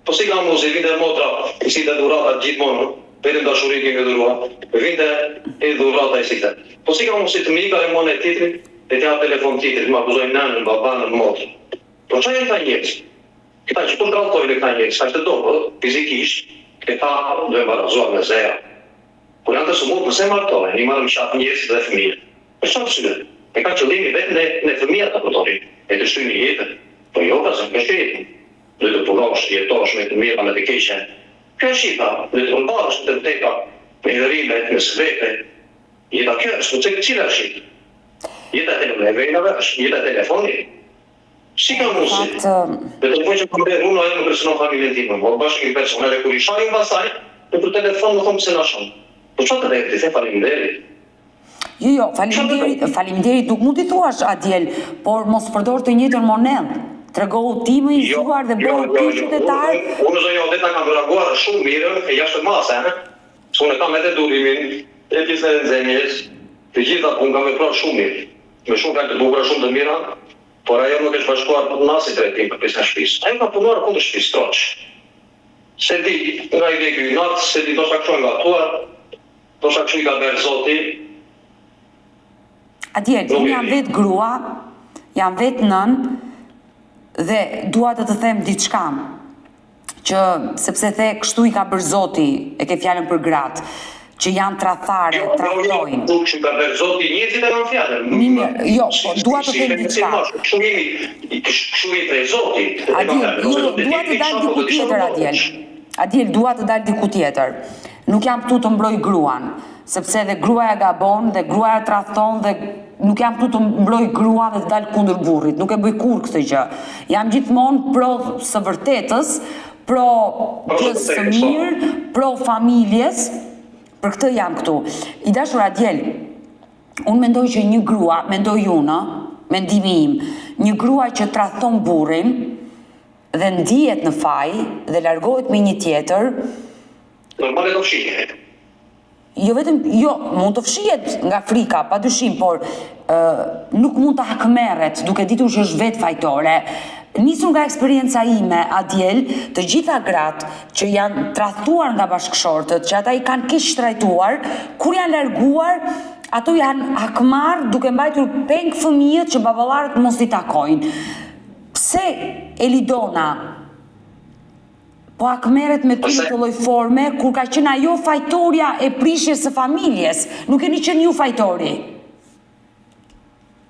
Po si ka mundësi, vinte motra, i sillte dhurata gjithmonë, vetëm dashuri kemi dhuruar, vinte e dhurata i sillte. Po si ka mundësi të më ikë ajo mua e tjetrit, e t'i hap telefon tjetrit, më akuzojnë nënën, babanë, motrën. Po çfarë janë këta njerëz? Këta që po tradhtojnë këta njerëz, kaq të dobët, fizikisht, këta duhen barazuar me zero. Kur janë të sëmurë, përse martohen, i marrin qafë njerëzit dhe fëmijët. Për çfarë arsye? E ka qëllimin vetëm ne ne fëmijët ta përdorin, e të shtyjnë jetën. Po jo, ka zënë, kjo jetë. Duhet të punosh, të jetosh me të mira, me të keqe. Kjo është jeta, duhet të përballesh me të vërteta, me hidhërimet, me sebepet. Jeta kjo është, po cila është jeta? Jeta e telenovelave është, jeta e telefonit. Si ka mundësi? Dhe të po që po mbledh unë ajo më kërcënon familjen time, po bashkë një person edhe kur i shaj unë pastaj, në për telefon më thonë pse na shan. Po çfarë të them, ti them faleminderit. Jo, jo, faleminderit, faleminderit nuk mund t'i thuash Adiel, por mos përdor të njëjtën monedhë. Tregohu ti më i jo, zgjuar dhe jo, bëhu jo, ti jo, qytetar. Unë zonja Odeta kam reaguar shumë mirë e jashtë mase, ëh. Se unë kam edhe durimin, e pjesën e nxemjes, të gjitha unë kam vepruar shumë mirë. Me shumë fjalë të bukura, shumë të mira, por ajo nuk është bashkuar në asnjë drejtim për pjesën e shtëpisë. Ajo ka punuar kundër shtëpisë troç. Se di nga i vjen ky inat, se di ndoshta kështu e ngatuar, Ndoshta kështu i ka bërë Zoti. Adiel, unë jam vetë grua, jam vetë nënë dhe dua të të them diçka që sepse the kështu i ka bërë Zoti, e ke fjalën për gratë, që janë tradhtare, jo, jo, jo, tradhtojnë. Jo, kështu ka bërë Zoti njerëzit e kam fjalën. Mirë, jo, po dua të them diçka. Kështu jemi, kështu jemi prej Zotit. Adiel, jo, jo, dua të dal diku tjetër Adiel. Adiel, dua të dal diku tjetër. Nuk jam këtu të mbroj gruan, sepse edhe gruaja gabon dhe gruaja tradhton dhe nuk jam këtu të mbroj gruan dhe të dal kundër burrit, nuk e bëj kurrë këtë gjë. Jam gjithmonë pro së vërtetës, pro gjësë së mirë, pro familjes, për këtë jam këtu. I dashur Adiel, unë mendoj që një grua, mendoj unë, mendimi im, një grua që tradhton burrin dhe ndihet në faj dhe largohet me një tjetër, Normale do fshihet. Jo vetëm, jo, mund të fshihet nga frika, pa dyshim, por ë nuk mund të hakmerret duke ditur që është vetë fajtore. Nisur nga eksperienca ime, Adiel, të gjitha gratë që janë tradhtuar nga bashkëshortët, që ata i kanë keqtrajtuar, kur janë larguar, ato janë hakmarrë duke mbajtur peng fëmijët që baballarët mos i takojnë. Pse Elidona Po hakmerret me ty në këtë lloj forme, kur ka qenë ajo fajtorja e prishjes së familjes, nuk keni qenë ju fajtori.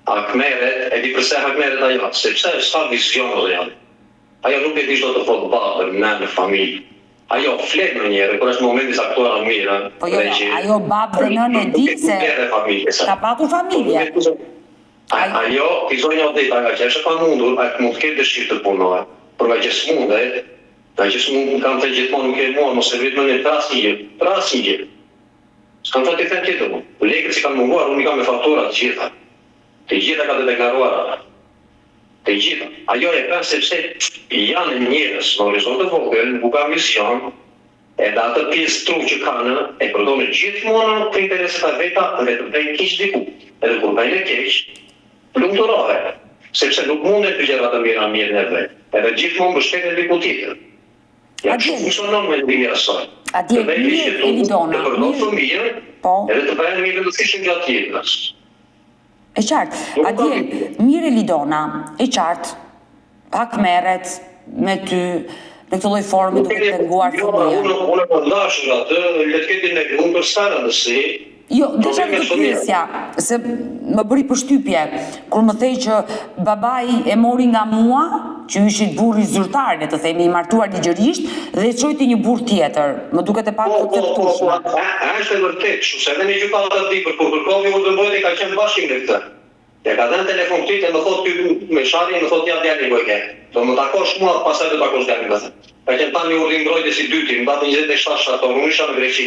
Hakmerret, e di përse hakmerret ajo, sepse ajo s'ka vizion o djalë. Ajo nuk e di ç'do të thotë babë, nënë, familje. Ajo flet ndonjëherë kur është në momente të caktuara mirë, Po jo, jo, ajo babë dhe nënë e di se ka patur familje. Ajo, ti zonja Odeta, nga që është e pamundur, ajo mund të ketë dëshirë të punojë, por nga që s'mundet, nga që s'mund, kam thënë gjithmonë nuk e mua, mos e vrit mendjen për asnjë gjë, për asnjë gjë. S'kam çfarë t'i them tjetër unë. Lekët s'i kanë munguar, unë i kam me fatura të gjitha. Të gjitha ka të deklaruara. Të gjitha. Ajo e bën sepse janë njerëz me horizont të vogël, nuk kanë vizion, Edhe atë pjesë tru që kanë e përdorin gjithmonë për interesat e veta dhe të bëjnë keq diku. Edhe kur bëjnë keq, lumturohen, sepse nuk munden të gjëra të mira në jetën e vet. Edhe gjithmonë mbështeten diku tjetër. Ja kështu funksionon mendimi i asaj. Të bëjë keq këtu, të përdor fëmijën, edhe të bëhen më i rëndësishëm gjatë jetës. E qartë. Adiel, mirë Elidona, e qartë. Hakmerret me ty në këtë lloj forme duke të penguar jo, fëmijën. Unë unë po ndash nga atë, le të ketë me gruan për s'ka rëndësi. Jo, desha të të pyesja, se më bëri përshtypje kur më the që babai e mori nga mua, që ju ishit burri zyrtar, le të themi, i martuar ligjërisht dhe e çoi te një burrë tjetër. Më duket e pakonceptueshme. Po, po, po, po, është e vërtetë, kështu se edhe në gjykata të Dibrës kur kërkovi urdhër mbrojtje ka qenë bashkë me këtë. Ja ka dhënë telefon këtij e më thotë ky me sharje më thotë ja djalin ku e ke. Do më takosh mua pastaj do takosh djalin më thotë. Ka qenë tani urdhri i mbrojtjes i dyti në datën 27 shtator unë isha në Greqi.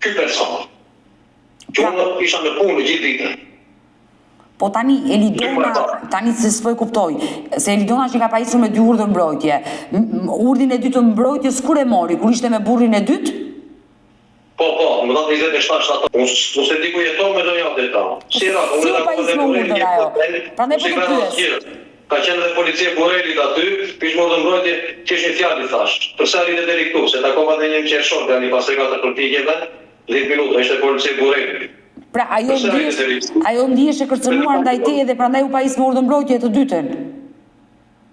Ky person. Që unë isha në punë gjithë ditën. Po tani Elidona, tani se s'po e kuptoj, se Elidona që ka pajisur me dy urdhër mbrojtje, urdhrin e dytë të mbrojtjes kur e mori, kur ishte me burrin e dytë? Po, po, më datë 27 shtator. Unë unë s'e di ku jeton me zonja Odeta. Si ra, unë e takova dhe Burrel një hotel. Prandaj po të pyes. Ka qenë edhe policia e Burrelit aty, kish me urdhër mbrojtje, thjesht një fjalë i thash. Përse arrite deri këtu, se takova dhe një në qershor, tani pas 3-4 përpjekjeve, 10 minuta, ishte policia e Burrelit. Pra ajo ndihesh, ajo ndihesh e kërcënuar ndaj teje dhe prandaj u pajis me urdhër mbrojtje të dytën.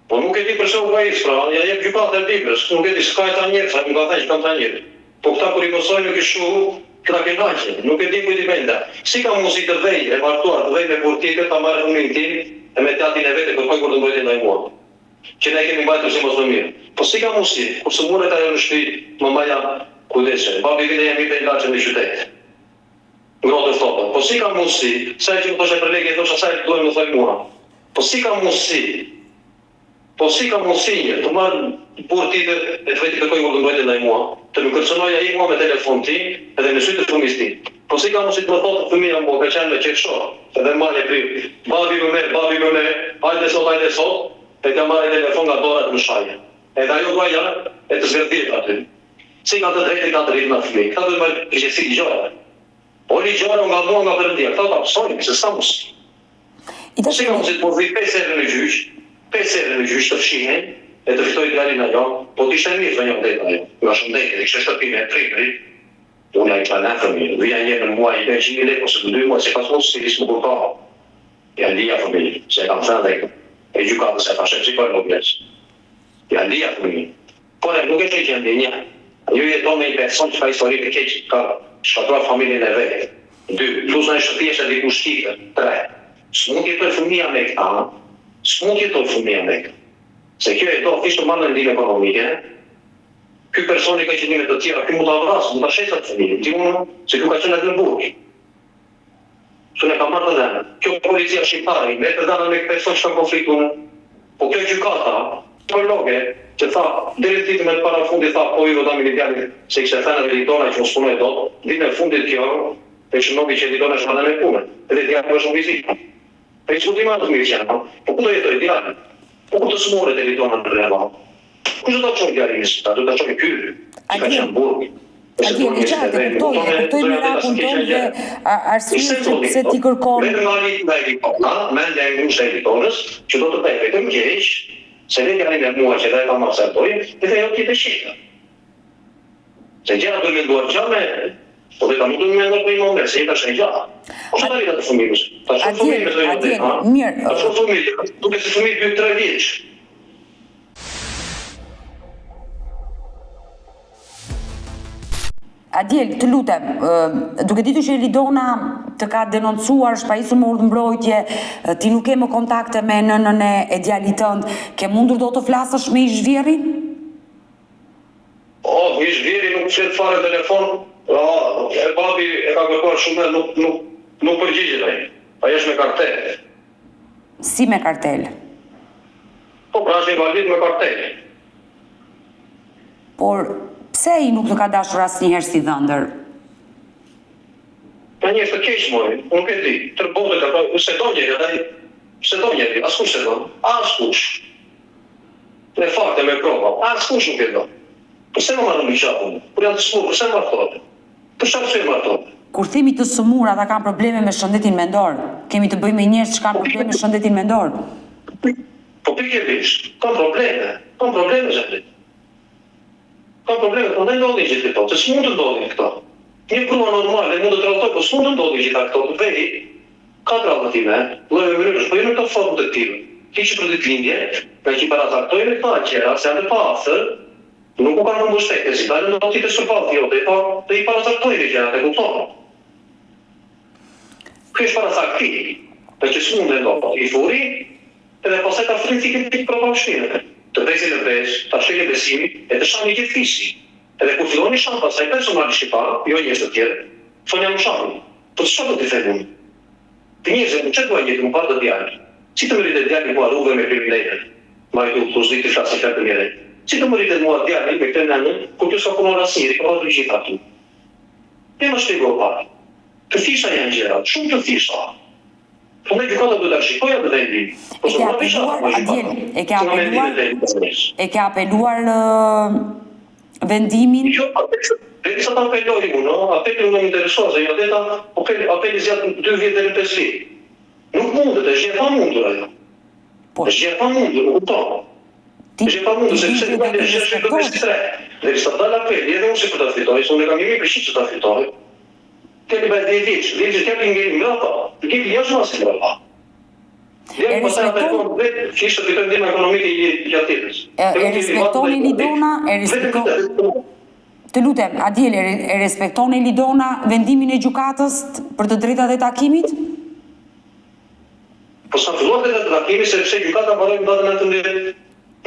Po nuk e di përse u pajis, pra, ja jep gjykata e Dibrës, nuk e di, s'ka e ta njerëz, ai më ka thënë që kam ta njerëz. Po këta kur i mësojnë nuk i shu, këta kënaqen, nuk e di kujt i bëjnë da. Si ka mundësi të vej e martuar, të vej me burrë tjetër, ta marrë fëmijën tim e me të atin e vet e kërkojë urdhër mbrojtje ndaj mua. Që ne e kemi mbajtur si mos më mirë. Po si ka mundësi, kur sëmuret ajo në shtëpi, mamaja kujdese, babi vinte ja merrte ilaçe në qytet. Ngrohtë e ftohtë. Po si ka mundësi, sa herë që më thoshe për lekë i thosha sa herë të duhen më thuaj mua. Po si ka mundësi, po si ka mundësi një, të marrë burrë tjetër e të vejë të kërkojë urdhër mbrojtje ndaj mua, të më kërcënojë ai mua me telefon tim edhe në sy të fëmijës tim. Po si ka mundësi të më thotë fëmija mua ka qenë në qershor edhe maj e prill, babi më merr, babi më merr, hajde sot, hajde sot, e t'ia marrë telefon nga dora të më shajë. Edhe ajo gruaja e të zgërdhihet aty. Si ka të drejtë ka të rritë me fëmijë. Këta duhet marrë përgjegjësi ligjore. Po ligjore o nga mua nga Perëndia, këta ta pësojnë, se s'ka mundësi. Po si ka mundësi të mos vijë pesë herë në gjyq, pesë herë në gjyq të fshihej e të fitojë djalin ajo, po të ishte mirë zonja Odeta ajo, nga shëndeti, të kishte shtëpinë e prindërit. Unë ja kisha lënë fëmijën, vija një herë në muaj i lë 100.000 lekë ose në dy muaj sipas mundësisë më kupton. Ja lija fëmijën, se e kam thënë dhe e gjykatës e thashë psikologes. Ja lija fëmijën. Por e nuk e shoh gjendjen një. Ajo jeton me një person që ka histori të keq, ka shkatërruar familjen e vet. Dy, plus në shtëpi është dikush tjetër. Tre, s'mund të jetojë fëmija me këta, s'mund të jetojë fëmija me këta. Se kjo e do thjesht të marrë ndihmë ekonomike, ky personi ka qëllime të tjera, ky mund ta vrasë, mund ta shesë atë fëmijë, di unë, se ky ka qenë edhe në burg. Se unë e kam marrë të dhëna. Kjo policia shqiptare i mbledh të dhëna me këtë person që ka konflikt unë. Po kjo gjykata, psikologe, që tha deri ditën e parafundit tha po ju do ta merrni djalin se i kishte thënë edhe Lidona që unë s'punoj dot, ditën e fundit kjo e shënoi që Lidona është marrëdhënie pune, edhe djali është në vizitë. Po s'u di më atë mirë që Po ku do jetojë djali? Po kur të sëmuret Elidona në Revan? Kush do ta çojë djalin në spital? Do ta çojë ky, që ka qenë në burg. Adil, e qartë, e kuptoj, e kuptoj merakun tënd dhe arsyen që pse ti kërkon. Vetëm nga nga Elidona, mendja e ngushtë e Elidonës, që do të bëjë vetëm keq, se le djalin e mua që dhe ta maltretoj, edhe ajo të jetë e qetë. Se gjëra duhet menduar gjatë me Po dhe ta nuk duhet menduar për një moment, se jeta është e gjatë. Po çfarë ta rritë fëmijës? Ta shoh fëmijën me zonjën Adil, mirë. Ta shoh fëmijën, duke si fëmijë 2-3 vjeç. Adil, të lutem, duke ditur që Elidona të ka denoncuar, është pajisur me urdhërmbrojtje, ti nuk ke më kontakte me nënën e djalit tënd, ke mundur dot të flasësh me ish-vjehrrin? Oh, ish-vjehrri nuk flet fare telefon, e babi e ka kërkuar shumë herë, nuk nuk nuk përgjigjet ai. Ai është me kartel. Si me kartel? Po pra është invalid me kartel. Por pse ai nuk të ka dashur asnjëherë si dhëndër? Ka njerëz të keq moj, unë nuk e di, tërë botën ka pa, s'e do njeri, ai s'e do njeri, askush s'e do, askush. Me fakte, me prova, askush nuk e do. Përse më marrën mbi qafë unë? Kur janë të sëmurë, përse martohen? Për çfarë arsye martohen? Kur themi të sëmurë, ata kanë probleme me shëndetin mendor. Kemi të bëjmë me njerëz që kanë probleme me shëndetin mendor. Po pikërisht, kanë probleme, kanë probleme zotëri. Kanë probleme, prandaj ndodhin gjithë këto, se s'mund të ndodhin këto. Një grua normale mund të tradhtojë, po s'mund të ndodhin gjitha këto, të vejë, ka tradhtime, lloj mënyrësh, po jo në këtë formë të tillë. Ti që për ditëlindje, ngaqë i paracaktojnë këto gjëra, se janë të paaftë, nuk u kanë dhënë mbështetje, si dalin do ti të përballë jote, po dhe i paracaktojnë gjërat, e kupton? Ky është paracaktim, dhe që s'mund të ndodhë. I thuri, edhe pastaj ta frynë thikën ti prapa shpine. Të bezin në bez, ta shkelin besimin, e të shanë i gjithë fisi. Edhe kur filloni shan pastaj personalisht i pa, jo njerëz të tjerë, thonë jam sharë. Po çfarë do t'i them unë? Të njerëzve unë ç'e dua jetë unë pa atë djalë. Si të më rritet djali mua rrugëve me kriminelët? Marri tu s'di të flasë një fjalë të mire. Si të më rritet mua djali me këtë nënë kur kjo s'ka punuar asnjëherë i ka pasur të gjitha aty. Ja më shpjego pak. Të thjeshta janë gjërat, shumë të thjeshta. Prandaj gjykata duhet ta shikojë atë vendim. Po e ke apeluar, Adil, e ke apeluar, e ke apeluar vendimin? Jo, derisa ta apeloj unë, apeli unë nuk më intereson, se jo deta, apeli, apeli zgjat 2 vjet deri në 5 vjet. Nuk mundet, është gjë e pamundur ajo. Po. Është gjë e pamundur, nuk kupton. Ti, është e pamundur, sepse nuk ka gjë që do të tre. Derisa të dalë apeli, edhe unë si për ta fitoj, se unë e kam një mijë për që ta fitoj. Kemi bërë 10 vjeç, 10 vjeç kemi ngel mbrapa, ngel jashtë mase mbrapa. E respekton thjesht të fitojmë ndihmë ekonomike gjatë jetës. E respekton Elidona, e respekton Të lutem, Adil, e respekton Elidona vendimin e gjykatës për të drejtat e takimit? Po s'ka filluar të drejtat e takimit sepse gjykata mbaroi në datën 19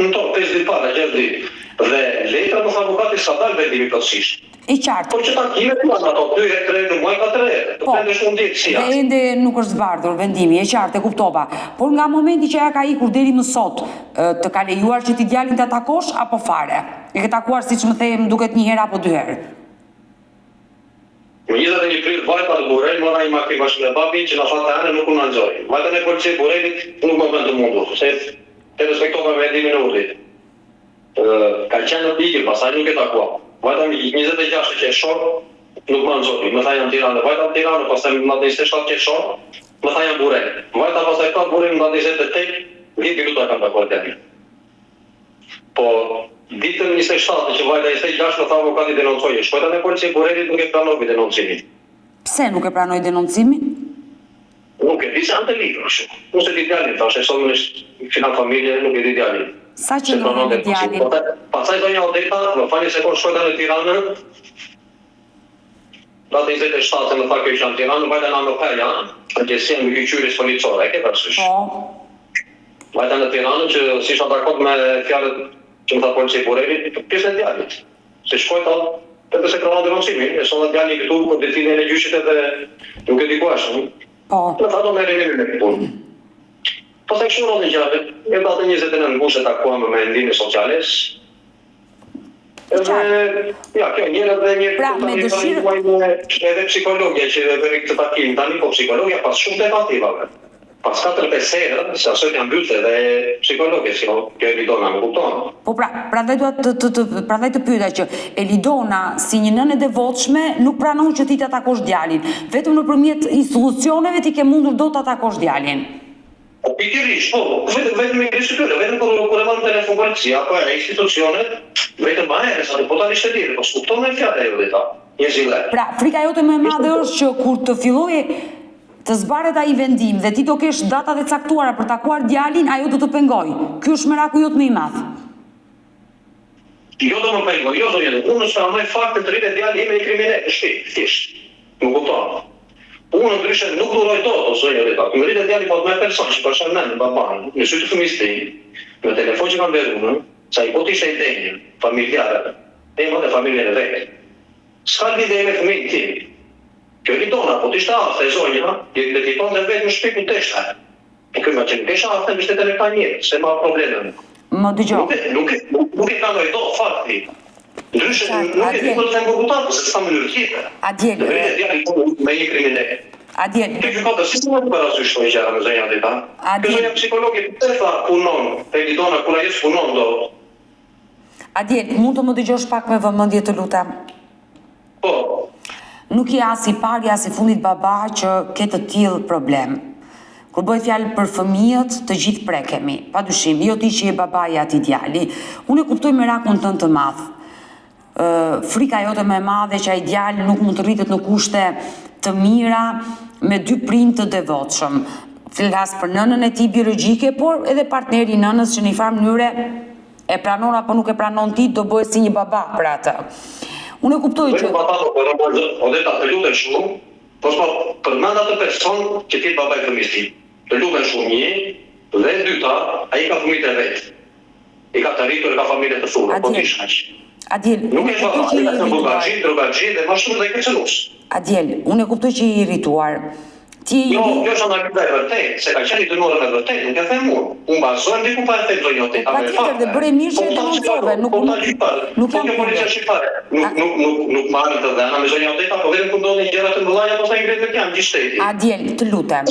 Nëntor, 5 ditë para, 6 ditë. Dhe letra më tha avokati s'ka dalë vendimi plotësisht. E qartë. Por që takimet janë ato 2 herë, 3 herë në muaj, 4 herë. Po. Dhe ende nuk është zbardhur vendimi, e qartë, e kuptova. Por nga momenti që ajo ka ikur deri më sot, të ka lejuar që ti djalin ta takosh apo fare? E ke takuar siç më the, më duket një herë apo dy herë? Më 21 prill vajta në Burrel, mora një makinë bashkë me babin që na tha të hënën nuk u na nxori. Vajta në polici e Burrelit, nuk më bënë të mundur, se e respektova vendimin e urdhrit. Ka qenë në pikë, pastaj nuk e takuam. Vajta më 26 qershor, nuk më nxori, më tha jam në Tiranë, vajta në Tiranë, pastaj më datë 27 qershor, më tha jam Burrel. Vajta pastaj prapë Burrel më datë 28, 10 minuta kam takuar djalin. Po. Ditën 27 që vajta 26 më tha avokati denoncoje. Shkojta në polici e Burrelit nuk e pranoi denoncimin. Pse nuk e pranoi denoncimin? Nuk e di se janë të lidhur kështu. Unë s'e di djalin, thashë, e sollën në filan familje, nuk e di djalin. Sa qëndroni me djalin? Pastaj zonja Odeta, më fal një sekondë, shkojta në Tiranë, Datë 27 se më tha kjo që jam në Tiranë, vajta në AMP-ja, Agjencia e Mbikëqyrjes Policore, e ke parasysh? Po. Vajta në Tiranë që s'isha dakord me fjalët që më tha polici i Burrelit, pjesën e djalit. Se shkojta, edhe s'e pranon denoncimin, e solla djalin këtu për ditëlindjen e gjyshit edhe nuk e di ku është. Po. Më tha do merremi me këtë punë. Pastaj kështu rrodhën gjërat, e datën 29 gusht e takuam me ndihmën sociales, Edhe, ja, kjo njëra dhe një pra, me dëshirë... Edhe psikologja që e bëri këtë takim, tani po psikologja pas shumë tentativave, pas 4-5 herë, se asoj janë mbyllë edhe psikologe, si kjo Elidona, më kupton? Po pra, prandaj dua të, të, të, prandaj të pyeta që Elidona, si një nënë e devotshme, nuk pranon që ti ta takosh djalin. Vetëm nëpërmjet institucioneve ti ke mundur dot ta takosh djalin. Po pikërisht, po, vetëm vetëm me institucione, vetëm kur kur e marr në telefon policia apo e institucionet, vetëm ma herë sa po tani ishte lirë, po s'kupton me fjalë ajo Odeta, një zile. Pra, frika jote më e madhe është që kur të fillojë të zbardhet ai vendim dhe ti do kesh datat e caktuara për takuar djalin, ajo do të pengojë. Ky është meraku jot më i madh. Jo do më pengoj, jo zonjë, unë s'pranoj faktin të rritet djali im me një kriminel në shtëpi, thjesht. Më kupton? Unë ndryshe nuk duroj dot, o zonjë Rita, të më rritet djali po me person që po sheh nënën, babanë, në sy të fëmijës tim, me telefon që kam blerë unë, se ai po të ishte i denjë, familjar, e mbante familjen e vet. S'ka lidhje me fëmijën tim. Kjo Elidona, po të ishte aftë e zonja, le të jetonte vetë në shtëpi ku deshte. Po kjo ngaqë nuk është aftë mbështetet në këta njerëz, se ma probleme më. Më dëgjo. Nuk e nuk e nuk e pranoj dot fakti. Ndryshe nuk e di ku të them për se s'ka mënyrë tjetër. Adiel. Rritet djali me një kriminel. Adiel. Kjo gjykata si s'u merr parasysh këto gjëra me zonja Dita? Kjo zonja psikologe pse tha punon, Elidona kur ajo s'punon dot. Adiel, mund të më dëgjosh pak me vëmendje të lutem? Po. Nuk je as i pari as i fundit baba që ke të tillë problem. Kur bëhet fjalë për fëmijët, të gjithë prekemi. Padyshim, jo ti që je babai i atij djali. Unë e kuptoj merakun tënd të madh. Ë, frika jote më e madhe që ai djalë nuk mund të rritet në kushte të mira me dy prindë të devotshëm. Flas për nënën e tij biologjike, por edhe partneri i nënës që në një farë mënyre E pranon apo nuk e pranon ti, do bëhet si një baba për atë. Unë e kuptoj që... Vetëm baba do bëhet, o zot, Odeta, të lutem shumë, mos ma përmend atë person që të jetë baba i fëmijës tim. Të lutem shumë një, dhe e dyta, ai ka fëmijët e vet. I ka të rritur, e ka familje të thurur, po ti shaq. Adiel, nuk është baba, ai ka qenë burgaxhi, drogaxhi dhe më shumë dhe kërcënues. Adiel, unë e kuptoj që je i irrituar. Ti je i Jo, kjo është analiza e vërtetë, se ka qenë i dënuar me vërtetë, nuk e them unë. Unë bazohem diku pa e them zonjë Odeta, po, me fakte. Patjetër dhe bëre mirë që e po, denoncove, nuk po, nuk jam po kjo policia shqiptare. Nuk nuk nuk nuk marrin të dhëna me zonjë Odeta, po vetëm kur ndodhin gjëra të mëdha, pastaj ngrihet në këmbë gjithë shteti. Adiel, të lutem.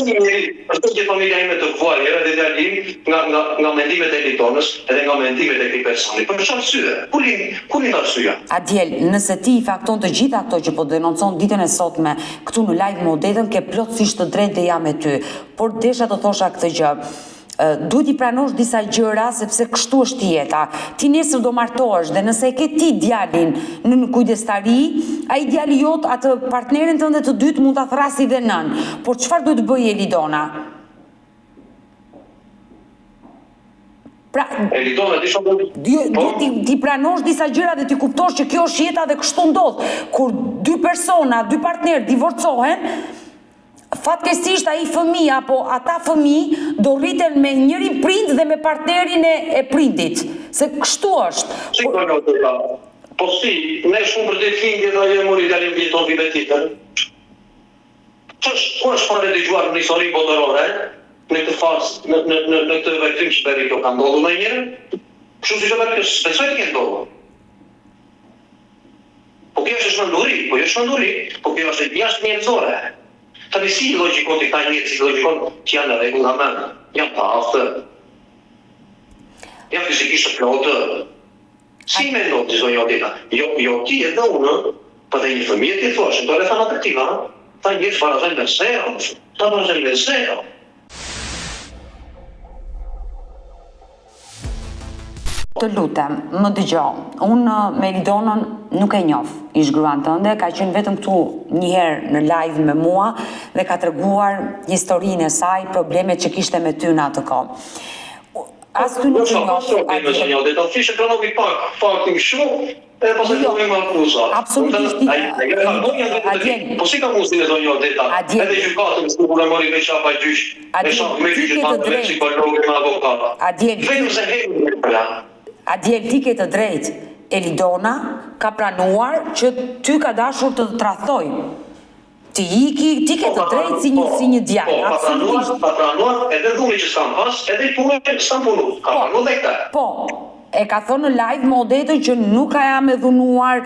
Është gjithë familja ime të vuajë edhe djali im nga nga nga mendimet e Elidonës edhe nga mendimet e këtij personi. Për çfarë arsye? Ku lind ku lind arsyeja? Adiel, nëse ti i fakton të gjitha këto që po denoncon ditën e sotme Këtu në live me Odetën ke plotësisht të drejtë dhe jam me ty. Por desha të thosha këtë gjë. Duhet t'i pranosh disa gjëra sepse kështu është jeta. Ti nesër do martohesh dhe nëse e ke ti djalin nën kujdestari, ai djali jot atë partneren tënde të dytë mund ta thërrasi dhe nënë. Por çfarë duhet të bëjë Elidona? Pra, Elidona, ti shumë duhet po? t'i t'i pranosh disa gjëra dhe t'i kuptosh që kjo është jeta dhe kështu ndodh. Kur dy persona, dy partnerë divorcohen, fatkeqësisht ai fëmijë apo ata fëmijë do rriten me njërin prind dhe me partnerin e, e prindit. Se kështu është. Si po, po si, ne shumë për ditëlindje dhe ajo e mori djalin jeton me tjetër. Ç'është, ku është fare dëgjuar në historinë botërore, në këtë fazë, në në në në këtë veprim që bëri kjo, ka ndodhur ndonjëherë? Kështu siç e bëri kjo, s'besoj të ketë ndodhur. Po kjo është çmenduri, po jo çmenduri, po kjo është jashtë njerëzore. Tani si i logjikon ti këta njerëz, si i logjikon që janë në rregull nga mendja, janë të aftë, janë fizikisht të plotë. Si mendon ti zonja Odeta? Jo, jo ti edhe unë, po dhe një fëmijë ti thua, në rrethana të tilla, këta njerëz barazojnë me zero, këta barazojnë me zero. Të lutem, më dëgjo. Unë me Elidonën nuk e njoh, ish gruan tënde, ka qenë vetëm këtu një herë në live me mua dhe ka treguar historinë e saj, problemet që kishte me ty në atë kohë. As ty nuk të njoh. Adel. Thjesht e pranovi pak faktin kështu, edhe pastaj jo, filloi me akuza. Absolutisht ti. Adel. Po si ka mundësi zonja Odeta? Edhe gjykatën kur e mori me qapa gjyq. Adel, ti ke të drejtë. Adel, Adel, ti ke të drejtë. Elidona ka pranuar që ty ka dashur të të tradhtojë. Ti iki, ti ke të drejtë si një si një djalë, po, absolutisht. Ka pranuar edhe dhunë që s'kam pas, edhe punë s'kam punu. Ka po, pranuar dhe këtë. Po, e ka thënë në live me Odetën që nuk e jam e dhunuar,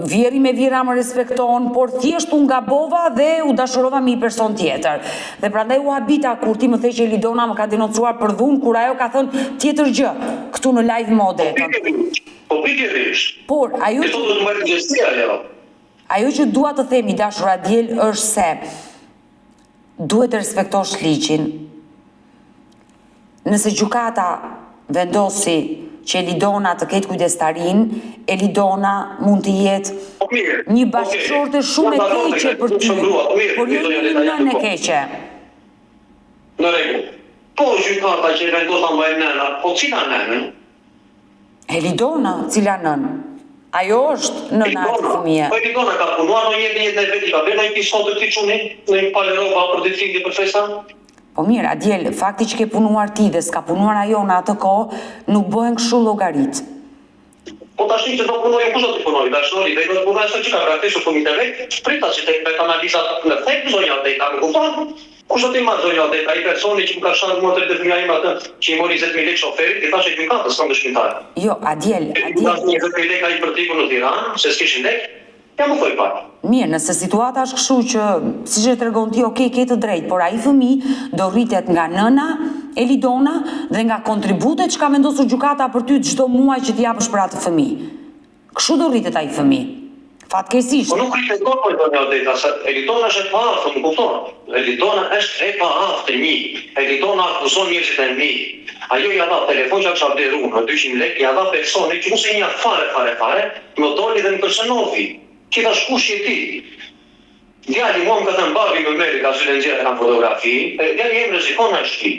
vjehrri me vjehrra më respekton, por thjesht unë gabova dhe u dashurova me një person tjetër. Dhe prandaj u habita kur ti më the që Elidona më ka denoncuar për dhunë, kur ajo ka thënë tjetër gjë këtu në live me Odetën. Po pikërisht. Por ajo që do të mbajë përgjegjësi ajo. Ajo që dua të them i dashur Adiel është se duhet të respektosh ligjin. Nëse gjykata vendosi që Elidona të ketë kujdestarinë, Elidona mund të jetë po një bashkëshorte shumë e keqe për ty, por jo një nënë e keqe. Në rregull. Po gjykata që vendos ta mbajë nëna, po cila nënë? Elidona, cila nënë? Ajo është nëna e atij fëmije. Po Elidona ka punuar ndonjëherë në jetën e vet, i ka blerë ndonjë pisotë këtij çuni, ndonjë palë rroba për ditëlindje për festa? Po mirë, Adiel, fakti që ke punuar ti dhe s'ka punuar ajo në atë kohë, nuk bëhen kështu llogaritë. Po tashti që do punojë kush do t'i punojë, dashnori vetë do të punojë aso që ka braktisur fëmijët e vet, prit tash të bëhet analizat në thelb zonja Odeta, më kupton? Kush do t'i marrë zonja Odeta, ai personi që më ka sharë mua të fëmija im atë që i mori 20000 lekë shoferit, i thashë gjykatës, kam dëshmitar. Jo, Adiel, Adiel. I dhashë 20000 lekë ai për të ikur në Tiranë, se s'kishin lekë. Ja më thuaj pak. Mirë, nëse situata është kështu që siç e tregon ti, ok, ke të drejtë, por ai fëmijë do rritet nga nëna Elidona dhe nga kontributet që ka vendosur gjykata për ty çdo muaj që t'i japësh për atë fëmijë. Kështu do rritet ai fëmijë. Fatkeqësisht. Po nuk rritet dot moj zonja Odeta se Elidona është e paaftë më kupton Elidona është e paaftë një Elidona akuzon njerëzit e mi ajo ja dha telefon që ja kisha blerë unë 200 lekë ja dha personit që unë s'e njeh fare fare fare më doli dhe më kërcënovi që i thash kush je ti Djali mua më ka thënë babi më merri ka sytë e nxjerrë kam fotografi e djali im rrezikon në shtëpi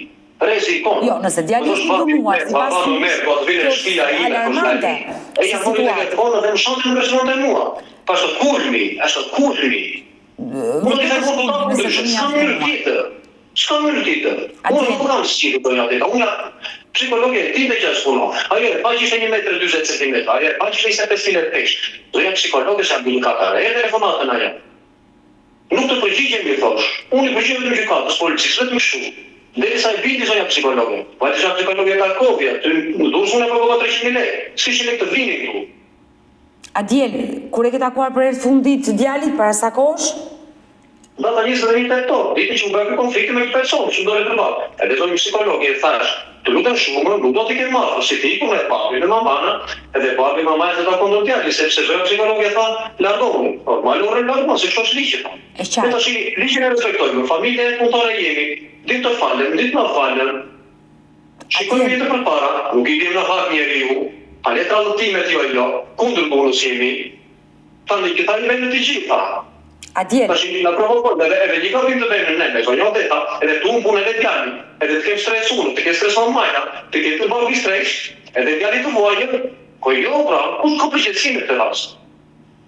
rrezikon Jo, nëse djali është i dhunuar sipas jush, kjo është alarmante si situatë. Telefon dhe më shante më kërcënonte mua. Është kulmi, është kulmi. Unë të them unë do të s'ka mënyrë tjetër. S'ka mënyrë tjetër. Unë nuk kam zgjidhje për një Unë jam psikologe e di me gjë punon. Ajo e pa që ishte 1 metër 40 cm, ajo e pa që ishte 25 kg peshë. Zonja psikologe sa mbylli katër herë telefonatën ajo. Nuk të përgjigjem i thosh. Unë i përgjigjem vetëm gjykatës, policisë, vetëm kështu. Derisa e bindi zonja psikologe. Vajti zonja psikologe e takovi aty në Durrës unë e pagova 300 mijë lekë. S'kishin lekë të vinin këtu. Adiel, kur e ke takuar për herë të fundit djalin, para sa kohësh? Data 21 tetor, ditën që u bë ky konflikti me këtë person që doli përballë. Edhe zonjë psikologe i thash, të lutem shumë, nuk do t'i kem marrë, si të iku me babin e mamanë, edhe babi e mamaja s'e takon dot djalin, sepse zonja psikologe tha, largohu. Normal ore largohu, se kështu është ligji tha. E qartë. Ne tash ligjin e respektojmë, familje punëtore jemi, ditë të falem, ditë na falen. Shikojmë jetën përpara, nuk i biem në hak njeriu, a le tradhëtimet jo jo, kundër dhunës jemi. Tani këta i bëjnë të gjitha. Adiel. Tash i na provokojnë edhe edhe një gabim të bëjmë ne me zonjën Odeta, edhe të humbun edhe djali, edhe të kem stres unë, të ketë stres mamaja, të ketë babi stres, edhe djali të vuajë. Po jo pra, kush ka përgjegjësi në këtë rast?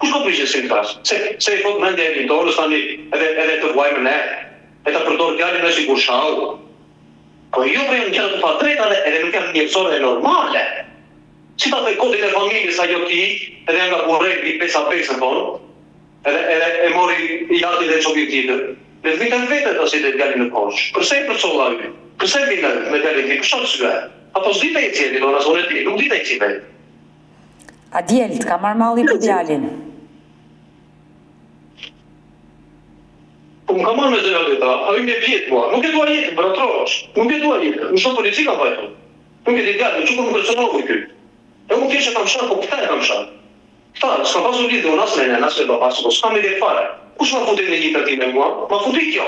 Kush ka përgjegjësi në këtë rast? Se se i thot mendja e Elidonës tani edhe edhe të vuajmë ne. E ta përdor djalin ne si burshau. Po jo pra janë gjëra të padrejta dhe edhe nuk janë njerëzore e normale. Si ta thoj kodin e familjes ajo ti edhe janë nga burreli pesa pesë thonë edhe edhe e mori i ati dhe çobi tjetër le të vinte vetë ta sillte djalin në Korçë përse e përcolla ai përse vjen ai me djalin tim për ç'arsye apo s'di të eci Elidona se unë e di nuk di të eci vetë. Adiel, të ka marrë malli për djalin. Po më ka marrë me zonja Odeta, ai më jep jetë mua, nuk e dua jetën, bratro, nuk e dua jetën, në çdo polici kam vajtur. Nuk e di djalë, që kur më kërcënovi ky. E unë thjesht e kam sharë, po këta e kam sharë. Këta, s'kam pasur lidhje unë as me nënë, as me baba, po s'kam lidhje fare. Kush ma futi në një tatim me mua? Ma futi kjo.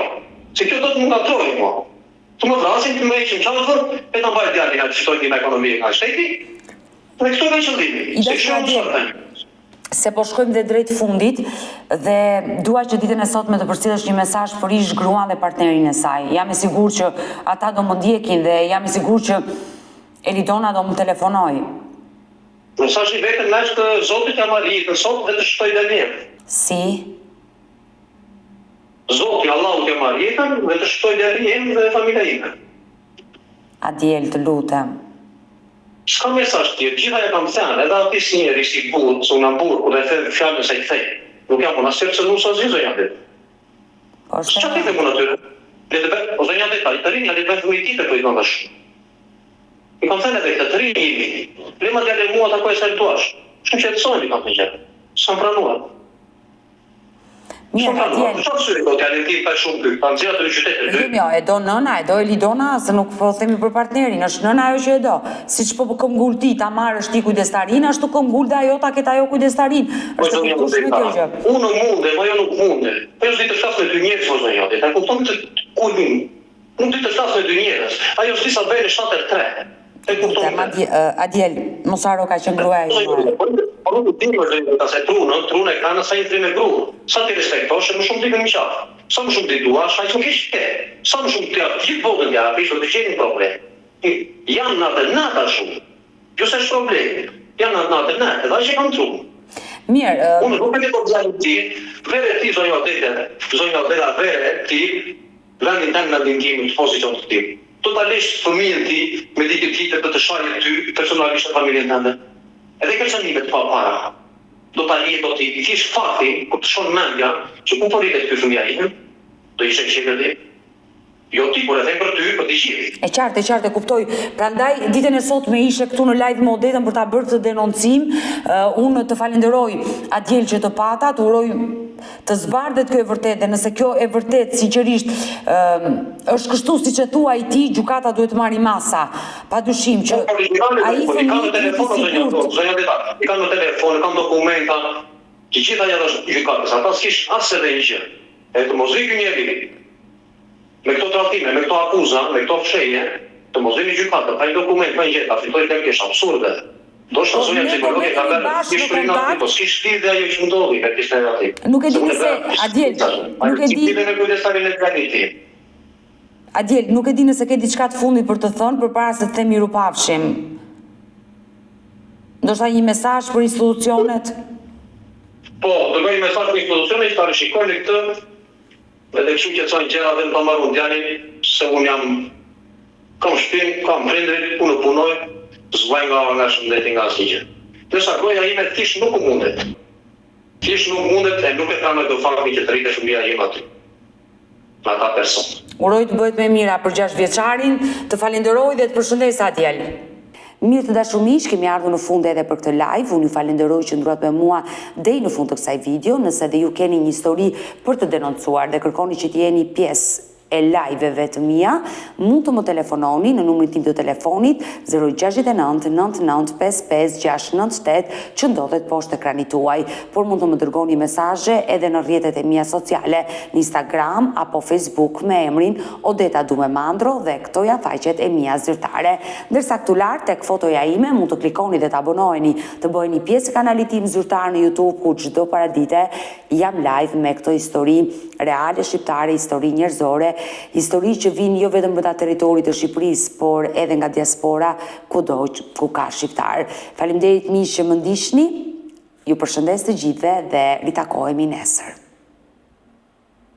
Se kjo do të më ngatrojë mua. Të më vrasin, të më heqin qafën, e ta mbaj djalin atë që fitoj ndihmë ekonomike nga shteti. Dhe këto ka qëllimi. I dashur Adiel, se po shkojmë dhe drejt fundit dhe dua që ditën e sotme të përcjellësh një mesazh për ish gruan dhe partnerin e saj. Jam e sigurt që ata do më ndjekin dhe jam e sigurt që Elidona do më telefonojë. Mesazhi vetëm është Zoti t'ia marrë jetën sot dhe të shpëtojë djalin im. Si? Zoti, Allahu t'ia marrë jetën dhe të shpëtojë djalin im dhe familja ime. Adiel, të lutem. S'ka mesazh tjetër, gjitha ja kam thënë, edhe atij si njeri, si burrë, se unë jam burrë, kur e them fjalën se e them. Nuk jam unë as kërcënues asgjë zonja Deta. Po është Çfarë t'i them unë atyre? Le të bëjnë, o zonja Deta, të rinj, le të bëjnë fëmijë tjetër po i them tash. I kam thënë edhe këtë, të rinj jemi. Le ma djalin mua takoj sa të duash. Shumë qetësohem i kam thënë gjëra. S'kam pranuar. Mirë, Adiel. Çfarë arsye do djalin tim kaq shumë ky? Ta nxjerr atë në qytet e dy. Jo, e do nëna, e do Elidona, se nuk po themi për partnerin, është nëna ajo që e do. Siç po këmbgul ti ta marrësh ti kujdestarinë, ashtu këmbgul dhe ajo ta ketë ajo kujdestarinë. Po Është e zonja kuptueshme Odeta, kjo gjë. unë mundem, ajo nuk mundet. Ajo s'di të flasë me dy njerëz, o zonja Odeta, e kupton këtë kulmin. Nuk di të flasë me dy njerëz. Ajo s'di sa bëjnë shtatë herë tre. E kupton Lutem, këtë. Adiel, mos harro ka qenë gruaja juaj. Po nuk di më zonja Odeta se trunën, trun e kanë sa i thri me grua. Sa t'i respektosh, e më shumë t'i hyn në qafë. Sa më shumë t'i duash, aq më keq ke. Sa më shumë t'i japësh, gjithë botën t'i japësh, do të gjejnë problem. Janë natë e natë ashtu. Jo se është problem. Janë natë natë e natë, edhe aq e kanë trun. Mirë, Unë nuk e di po djalin tim, vere ti zonja Odeta, zonja Odeta vere ti Vendin tënd vendin tim në pozicion të tillë. Do ta lesh fëmijën ti me dikë tjetër të të shajë ty personalisht e familjen tënde? Edhe kërcënime të papara. Do ta lije do t'i kish fakti kur të shkon mendja që ku po rritet ky fëmija im? Do ishe e qetë ti? Jo ti, por e them për ty, për të gjithë. E qartë, e qartë, e kuptoj. Prandaj ditën e sotme ishe këtu në live me Odetën për ta bërë këtë denoncim. Unë të falenderoj Adiel që të pata, të uroj Të zbardhet kjo e vërtetë dhe nëse kjo e vërtetë sinqerisht është kështu siç e thua ti, gjykata duhet të marri masa. Padyshim që Po, origjinale, ai po, i kam fëmijë në të jetë i telefon zonja, sigurt. zonja Deta, i kam në telefon, kam dokumenta, të gjitha ja dhashë gjykatës, ata s'kish as edhe një gjë. E të mos vijë ky njeri me këto tradhtime, me këto akuza, me këto fshehje, të mos vijë në gjykatë, pa një dokument, pa një gjë, ta fitojë lekë është absurde. Ndoshta Po zonja ne po psikologe ka merremi bërë bashkë në ish prinati, kontakt. po s'kish lidhje ajo që ndodhi me pjesën e atij. Nuk e Se di unë e nëse bëra Adiel, ajo nuk e si di lidhje me kujdestarin e djalit tim. Adiel, nuk e di nëse ke diçka të fundit për të thënë përpara se të them mirupafshim. Ndoshta një mesazh për institucionet? Po, dërgoj një mesazh për institucionet që ta rishikojnë këtë Edhe kështu qetësojnë gjërat dhe më ta marr unë djalin se unë jam kam shtëpinë, kam prindërit, unë punoj, s'vuaj nga nga shëndeti nga asnjë gjë. Ndërsa gruaja ime thjesht nuk mundet. Thjesht nuk mundet e nuk e pranoj dot faktin që të rritet fëmija im aty. Me ata person. Uroj të bëhet më e mira për 6 vjeçarin, të falenderoj dhe të përshëndes Adiel. Mirë të dashur miq, kemi ardhur në fund edhe për këtë live. Unë ju falenderoj që qëndruat me mua deri në fund të kësaj video. Nëse dhe ju keni një histori për të denoncuar dhe kërkoni që të jeni pjesë e live-eve të mia, mund të më telefononi në numrin tim të telefonit 069 99 55 698 që ndodhet poshtë ekranit tuaj. Por mund të më dërgoni mesazhe edhe në rrjetet e mia sociale, në Instagram apo Facebook me emrin Odeta Dume Mandro dhe këto janë faqet e mia zyrtare. Ndërsa këtu lart tek fotoja ime mund të klikoni dhe të abonoheni, të bëheni pjesë e kanalit tim zyrtar në YouTube ku çdo paradite jam live me këto histori reale shqiptare, histori njerëzore, histori që vijnë jo vetëm brenda territorit të Shqipërisë, por edhe nga diaspora kudo ku ka shqiptarë. Faleminderit miq që më ndiqni. Ju përshëndes të gjithëve dhe ritakohemi nesër.